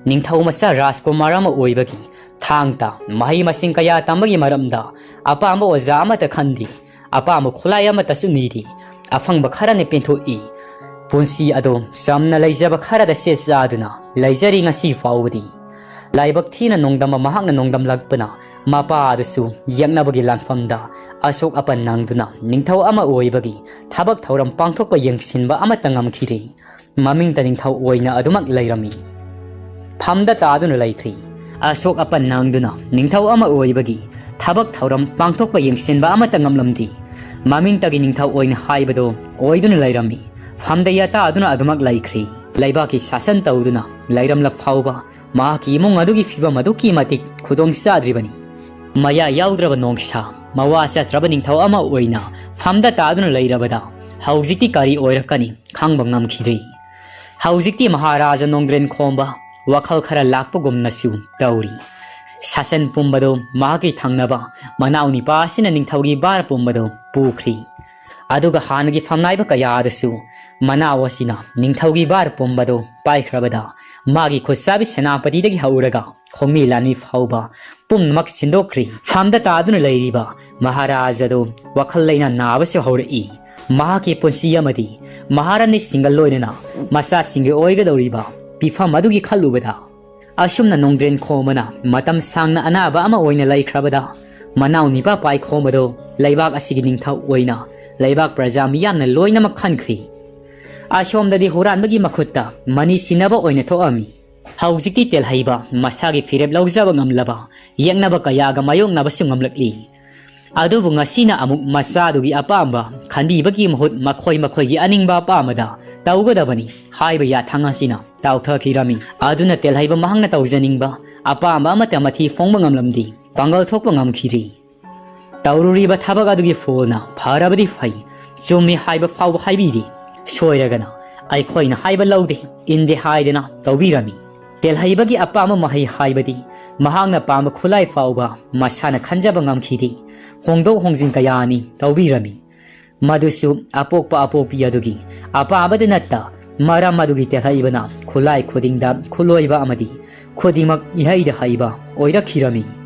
ꯅꯤꯡꯊꯧ ꯃꯆꯥ ꯔꯥꯖꯀꯨꯃꯥꯔ ꯑꯃ ꯑꯣꯏꯕꯒꯤ ꯊꯥꯡ ꯇꯥ ꯃꯍꯩ ꯃꯁꯤꯡ ꯀꯌꯥ ꯇꯝꯕꯒꯤ ꯃꯔꯝꯗ ꯑꯄꯥꯝꯕ ꯑꯣꯖꯥ ꯑꯃꯠꯇ ꯈꯟꯗꯦ꯫ ꯑꯄꯥꯝꯕ ꯈꯨꯠꯂꯥꯏ ꯑꯃꯠꯇꯁꯨ ꯅꯤꯗꯦ꯫ ꯑꯐꯪꯕ ꯈꯔꯅ ꯄꯦꯟꯊꯣꯛꯏ꯫ ꯄꯨꯟꯁꯤ ꯑꯗꯨ ꯆꯝꯅ ꯂꯩꯖꯕ ꯈꯔꯗ ꯁꯦꯠ ꯆꯥꯗꯨꯅ ꯂꯩꯖꯔꯤ ꯉꯁꯤ ꯐꯥꯎꯕꯗꯤ꯫ ꯂꯥꯏꯕꯛ ꯊꯤꯅ ꯅꯣꯡꯗꯝꯕ ꯃꯍꯥꯛꯅ ꯅꯣꯡꯗꯝꯂꯛꯄꯅ ꯃꯄꯥ ꯑꯗꯨꯁꯨ ꯌꯦꯛꯅꯕꯒꯤ ꯂꯥꯟꯐꯝꯗ ꯑꯁꯣꯛ ꯑꯄꯟ ꯅꯪꯗꯨꯅ ꯅꯤꯡꯊꯧ ꯑꯃ ꯑꯣꯏꯕꯒꯤ ꯊꯕꯛ ꯊꯧꯔꯝ ꯄꯥꯡꯊꯣꯛꯄ ꯌꯦꯡꯁꯤꯟꯕ ꯑꯃꯠꯇ ꯉꯝꯈꯤꯗꯦ꯫ ꯃꯃꯤꯡꯇ ꯅꯤꯡꯊꯧ ꯑꯣꯏꯅ ꯑꯗꯨꯃꯛ ꯂꯩꯔꯝꯃꯤ꯫ ꯐꯝꯗ ꯇꯥꯗꯨꯅ ꯂꯩꯈ꯭ꯔꯤ꯫ ꯑꯁꯣꯛ ꯑꯄꯟ ꯅꯪꯗꯨꯅ ꯅꯤꯡꯊꯧ ꯑꯃ ꯑꯣꯏꯕꯒꯤ ꯊꯕꯛ ꯊꯧꯔꯝ ꯄꯥꯡꯊꯣꯛꯄ ꯌꯦꯡꯁꯤꯟꯕ ꯑꯃꯠꯇ ꯉꯝꯂꯝꯗꯦ꯫ ꯃꯃꯤꯡꯇꯒꯤ ꯅꯤꯡꯊꯧ ꯑꯣꯏꯅ ꯍꯥꯏꯕꯗꯣ ꯑꯣꯏꯗꯨꯅ ꯂꯩꯔꯝꯃꯤ꯫ ꯐꯝꯗ ꯌꯥꯇꯥꯗꯨꯅ ꯑꯗꯨꯃꯛ ꯂꯩꯈ꯭ꯔꯤ꯫ ꯂꯩꯕꯥꯛꯀꯤ ꯁꯥꯁꯟ ꯇꯧꯗꯨꯅ ꯂꯩꯔꯝꯂ ꯐꯥꯎꯕ ꯃꯍꯥꯛꯀꯤ ꯏꯃꯨꯡ ꯑꯗꯨꯒꯤ ꯐꯤꯕꯝ ꯑꯗꯨꯛꯀꯤ ꯃꯇꯤꯛ ꯈꯨꯗꯣꯡ ꯆꯥꯗ꯭ꯔꯤꯕꯅꯤ꯫ ꯃꯌꯥ ꯌꯥꯎꯗ꯭ꯔꯕ ꯅꯣꯡꯁꯥ, ꯃꯋꯥ ꯆꯠꯇ꯭ꯔꯕ ꯅꯤꯡꯊꯧ ꯑꯃ ꯑꯣꯏꯅ ꯐꯝꯗ ꯇꯥꯗꯨꯅ ꯂꯩꯔꯕꯗ ꯍꯧꯖꯤꯛꯇꯤ ꯀꯔꯤ ꯑꯣꯏꯔꯛꯀꯅꯤ ꯈꯪꯕ ꯉꯝꯈꯤꯗ꯭ꯔꯤ꯫ ꯍꯧꯖꯤꯛꯇꯤ ꯃꯍꯥꯔꯥꯖꯥ ꯅꯣꯡꯗ꯭ꯔꯦꯟ ꯈꯣꯝꯕ ꯋꯥꯈꯜ ꯈꯔ ꯂꯥꯛꯄꯒꯨꯝꯅꯁꯨ ꯇꯧꯔꯤ꯫ ꯁꯥꯁꯟ ꯄꯨꯝꯕꯗꯨ ꯃꯍꯥꯛꯀꯤ ꯊꯪꯅꯕ ꯃꯅꯥꯎ ꯅꯤꯄꯥ ꯑꯁꯤꯅ ꯅꯤꯡꯊꯧꯒꯤ ꯚꯥꯔ ꯄꯨꯝꯕꯗꯨ ꯄꯨꯈ꯭ꯔꯤ꯫ ꯑꯗꯨꯒ ꯍꯥꯟꯅꯒꯤ ꯐꯝꯅꯥꯏꯕ ꯀꯌꯥ ꯑꯗꯨꯁꯨ ꯃꯅꯥꯎ ꯑꯁꯤꯅ ꯅꯤꯡꯊꯧꯒꯤ ꯚꯥꯔ ꯄꯨꯝꯕꯗꯨ ꯄꯥꯏꯈ꯭ꯔꯕꯗ ꯃꯥꯒꯤ ꯈꯨꯠꯁꯥꯕꯤ ꯁꯦꯅꯥꯄꯇꯤꯗꯒꯤ ꯍꯧꯔꯒ ꯈꯣꯡꯃꯤ ꯂꯥꯟꯃꯤ ꯐꯥꯎꯕ ꯄꯨꯝꯅꯃꯛ ꯁꯤꯟꯗꯣꯛꯈ꯭ꯔꯤ꯫ ꯐꯝꯗ ꯇꯥꯗꯨꯅ ꯂꯩꯔꯤꯕ ꯃꯍꯥꯔꯥꯖꯥꯗꯨ ꯋꯥꯈꯜ ꯂꯩꯅꯥ ꯅꯥꯕꯁꯨ ꯍꯧꯔꯛꯏ꯫ ꯃꯍꯥꯛꯀꯤ ꯄꯨꯟꯁꯤ ꯑꯃꯗꯤ ꯃꯍꯥꯔꯥꯅꯤꯁꯤꯡꯒ ꯂꯣꯏꯅꯅ ꯃꯆꯥꯁꯤꯡꯒꯤ ꯑꯣꯏꯒꯗꯧꯔꯤꯕ ꯐꯤꯐꯝ ꯑꯗꯨꯒꯤ ꯈꯜꯂꯨꯕꯗ, ꯑꯁꯨꯝꯅ ꯅꯣꯡꯗ꯭ꯔꯦꯟ ꯈꯣꯝꯕꯅ ꯃꯇꯝ ꯁꯥꯡꯅ ꯑꯅꯥꯕ ꯑꯃ ꯑꯣꯏꯅ ꯂꯩꯈ꯭ꯔꯕꯗ, ꯃꯅꯥꯎ ꯅꯤꯄꯥ ꯄꯥꯏꯈꯣꯝꯕꯗꯨ ꯂꯩꯕꯥꯛ ꯑꯁꯤꯒꯤ ꯅꯤꯡꯊꯧ ꯑꯣꯏꯅ ꯂꯩꯕꯥꯛ ꯄ꯭ꯔꯖꯥ ꯃꯤꯌꯥꯝꯅ ꯂꯣꯏꯅꯃꯛ ꯈꯟꯈ꯭ꯔꯤ꯫ ꯑꯁꯣꯝꯗꯗꯤ ꯍꯨꯔꯥꯟꯕꯒꯤ ꯃꯈꯨꯠꯇ ꯃꯅꯤ ꯁꯤꯟꯅꯕ ꯑꯣꯏꯅ ꯊꯣꯛꯑꯝꯃꯤ꯫ ꯍꯧꯖꯤꯛꯇꯤ ꯇꯦꯜꯍꯩꯕ, ꯃꯁꯥꯒꯤ ꯐꯤꯔꯦꯞ ꯂꯧꯖꯕ ꯉꯝꯂꯕ, ꯌꯦꯛꯅꯕ ꯀꯌꯥꯒ ꯃꯥꯌꯣꯛꯅꯕꯁꯨ ꯉꯝꯂꯛꯂꯤ꯫ ꯑꯗꯨꯕꯨ ꯉꯁꯤꯅ ꯑꯃꯨꯛ ꯃꯆꯥꯗꯨꯒꯤ ꯑꯄꯥꯝꯕ ꯈꯟꯕꯤꯕꯒꯤ ꯃꯍꯨꯠ ꯃꯈꯣꯏ ꯃꯈꯣꯏꯒꯤ ꯑꯅꯤꯡꯕ ꯑꯄꯥꯝꯕꯗ ꯇꯧꯒꯗꯕꯅꯤ ꯍꯥꯏꯕ ꯌꯥꯊꯪ ꯑꯁꯤꯅ ꯇꯥꯎꯊꯈꯤꯔꯝꯃꯤ꯫ ꯑꯗꯨꯅ ꯇꯦꯜꯍꯩꯕ ꯃꯍꯥꯛꯅ ꯇꯧꯖꯅꯤꯡꯕ ꯑꯄꯥꯝꯕ ꯑꯃꯠꯇ ꯃꯊꯤ ꯐꯣꯡꯕ ꯉꯝꯂꯝꯗꯦ꯫ ꯄꯥꯡꯒꯜ ꯊꯣꯛꯄ ꯉꯝꯈꯤꯗꯦ꯫ ꯇꯧꯔꯨꯔꯤꯕ ꯊꯕꯛ ꯑꯗꯨꯒꯤ ꯐꯣꯜꯅ ꯐꯔꯕꯗꯤ ꯐꯩ, ꯆꯨꯝꯃꯤ ꯍꯥꯏꯕ ꯐꯥꯎꯕ ꯍꯥꯏꯕꯤꯗꯦ꯫ ꯁꯣꯏꯔꯒꯅ ꯑꯩꯈꯣꯏꯅ ꯍꯥꯏꯕ ꯂꯧꯗꯦ, ꯏꯟꯗꯦ ꯍꯥꯏꯗꯅ ꯇꯧꯕꯤꯔꯝꯃꯤ꯫ ꯇꯦꯜꯍꯩꯕꯒꯤ ꯑꯄꯥꯝꯕ ꯃꯍꯩ ꯍꯥꯏꯕꯗꯤ ꯃꯍꯥꯛꯅ ꯄꯥꯝꯕ ꯈꯨꯠꯂꯥꯏ ꯐꯥꯎꯕ ꯃꯁꯥꯅ ꯈꯟꯖꯕ ꯉꯝꯈꯤꯗꯦ꯫ ꯍꯣꯡꯗꯣꯛ ꯍꯣꯡꯖꯤꯟ ꯀꯌꯥ ꯑꯅꯤ ꯇꯧꯕꯤꯔꯝꯃꯤ꯫ ꯃꯗꯨꯁꯨ ꯑꯄꯣꯛꯄ ꯑꯄꯣꯛꯄꯤ ꯑꯗꯨꯒꯤ ꯑꯄꯥꯝꯕꯗ ꯅꯠꯇ, ꯃꯔꯝ ꯑꯗꯨꯒꯤ ꯇꯦꯜꯍꯩꯕꯅ ꯈꯨꯠꯂꯥꯏ ꯈꯨꯗꯤꯡꯗ ꯈꯨꯠꯂꯣꯏꯕ ꯑꯃꯗꯤ ꯈꯨꯗꯤꯡꯃꯛ ꯏꯍꯩꯗ ꯍꯩꯕ ꯑꯣꯏꯔꯛꯈꯤꯔꯝꯃꯤ꯫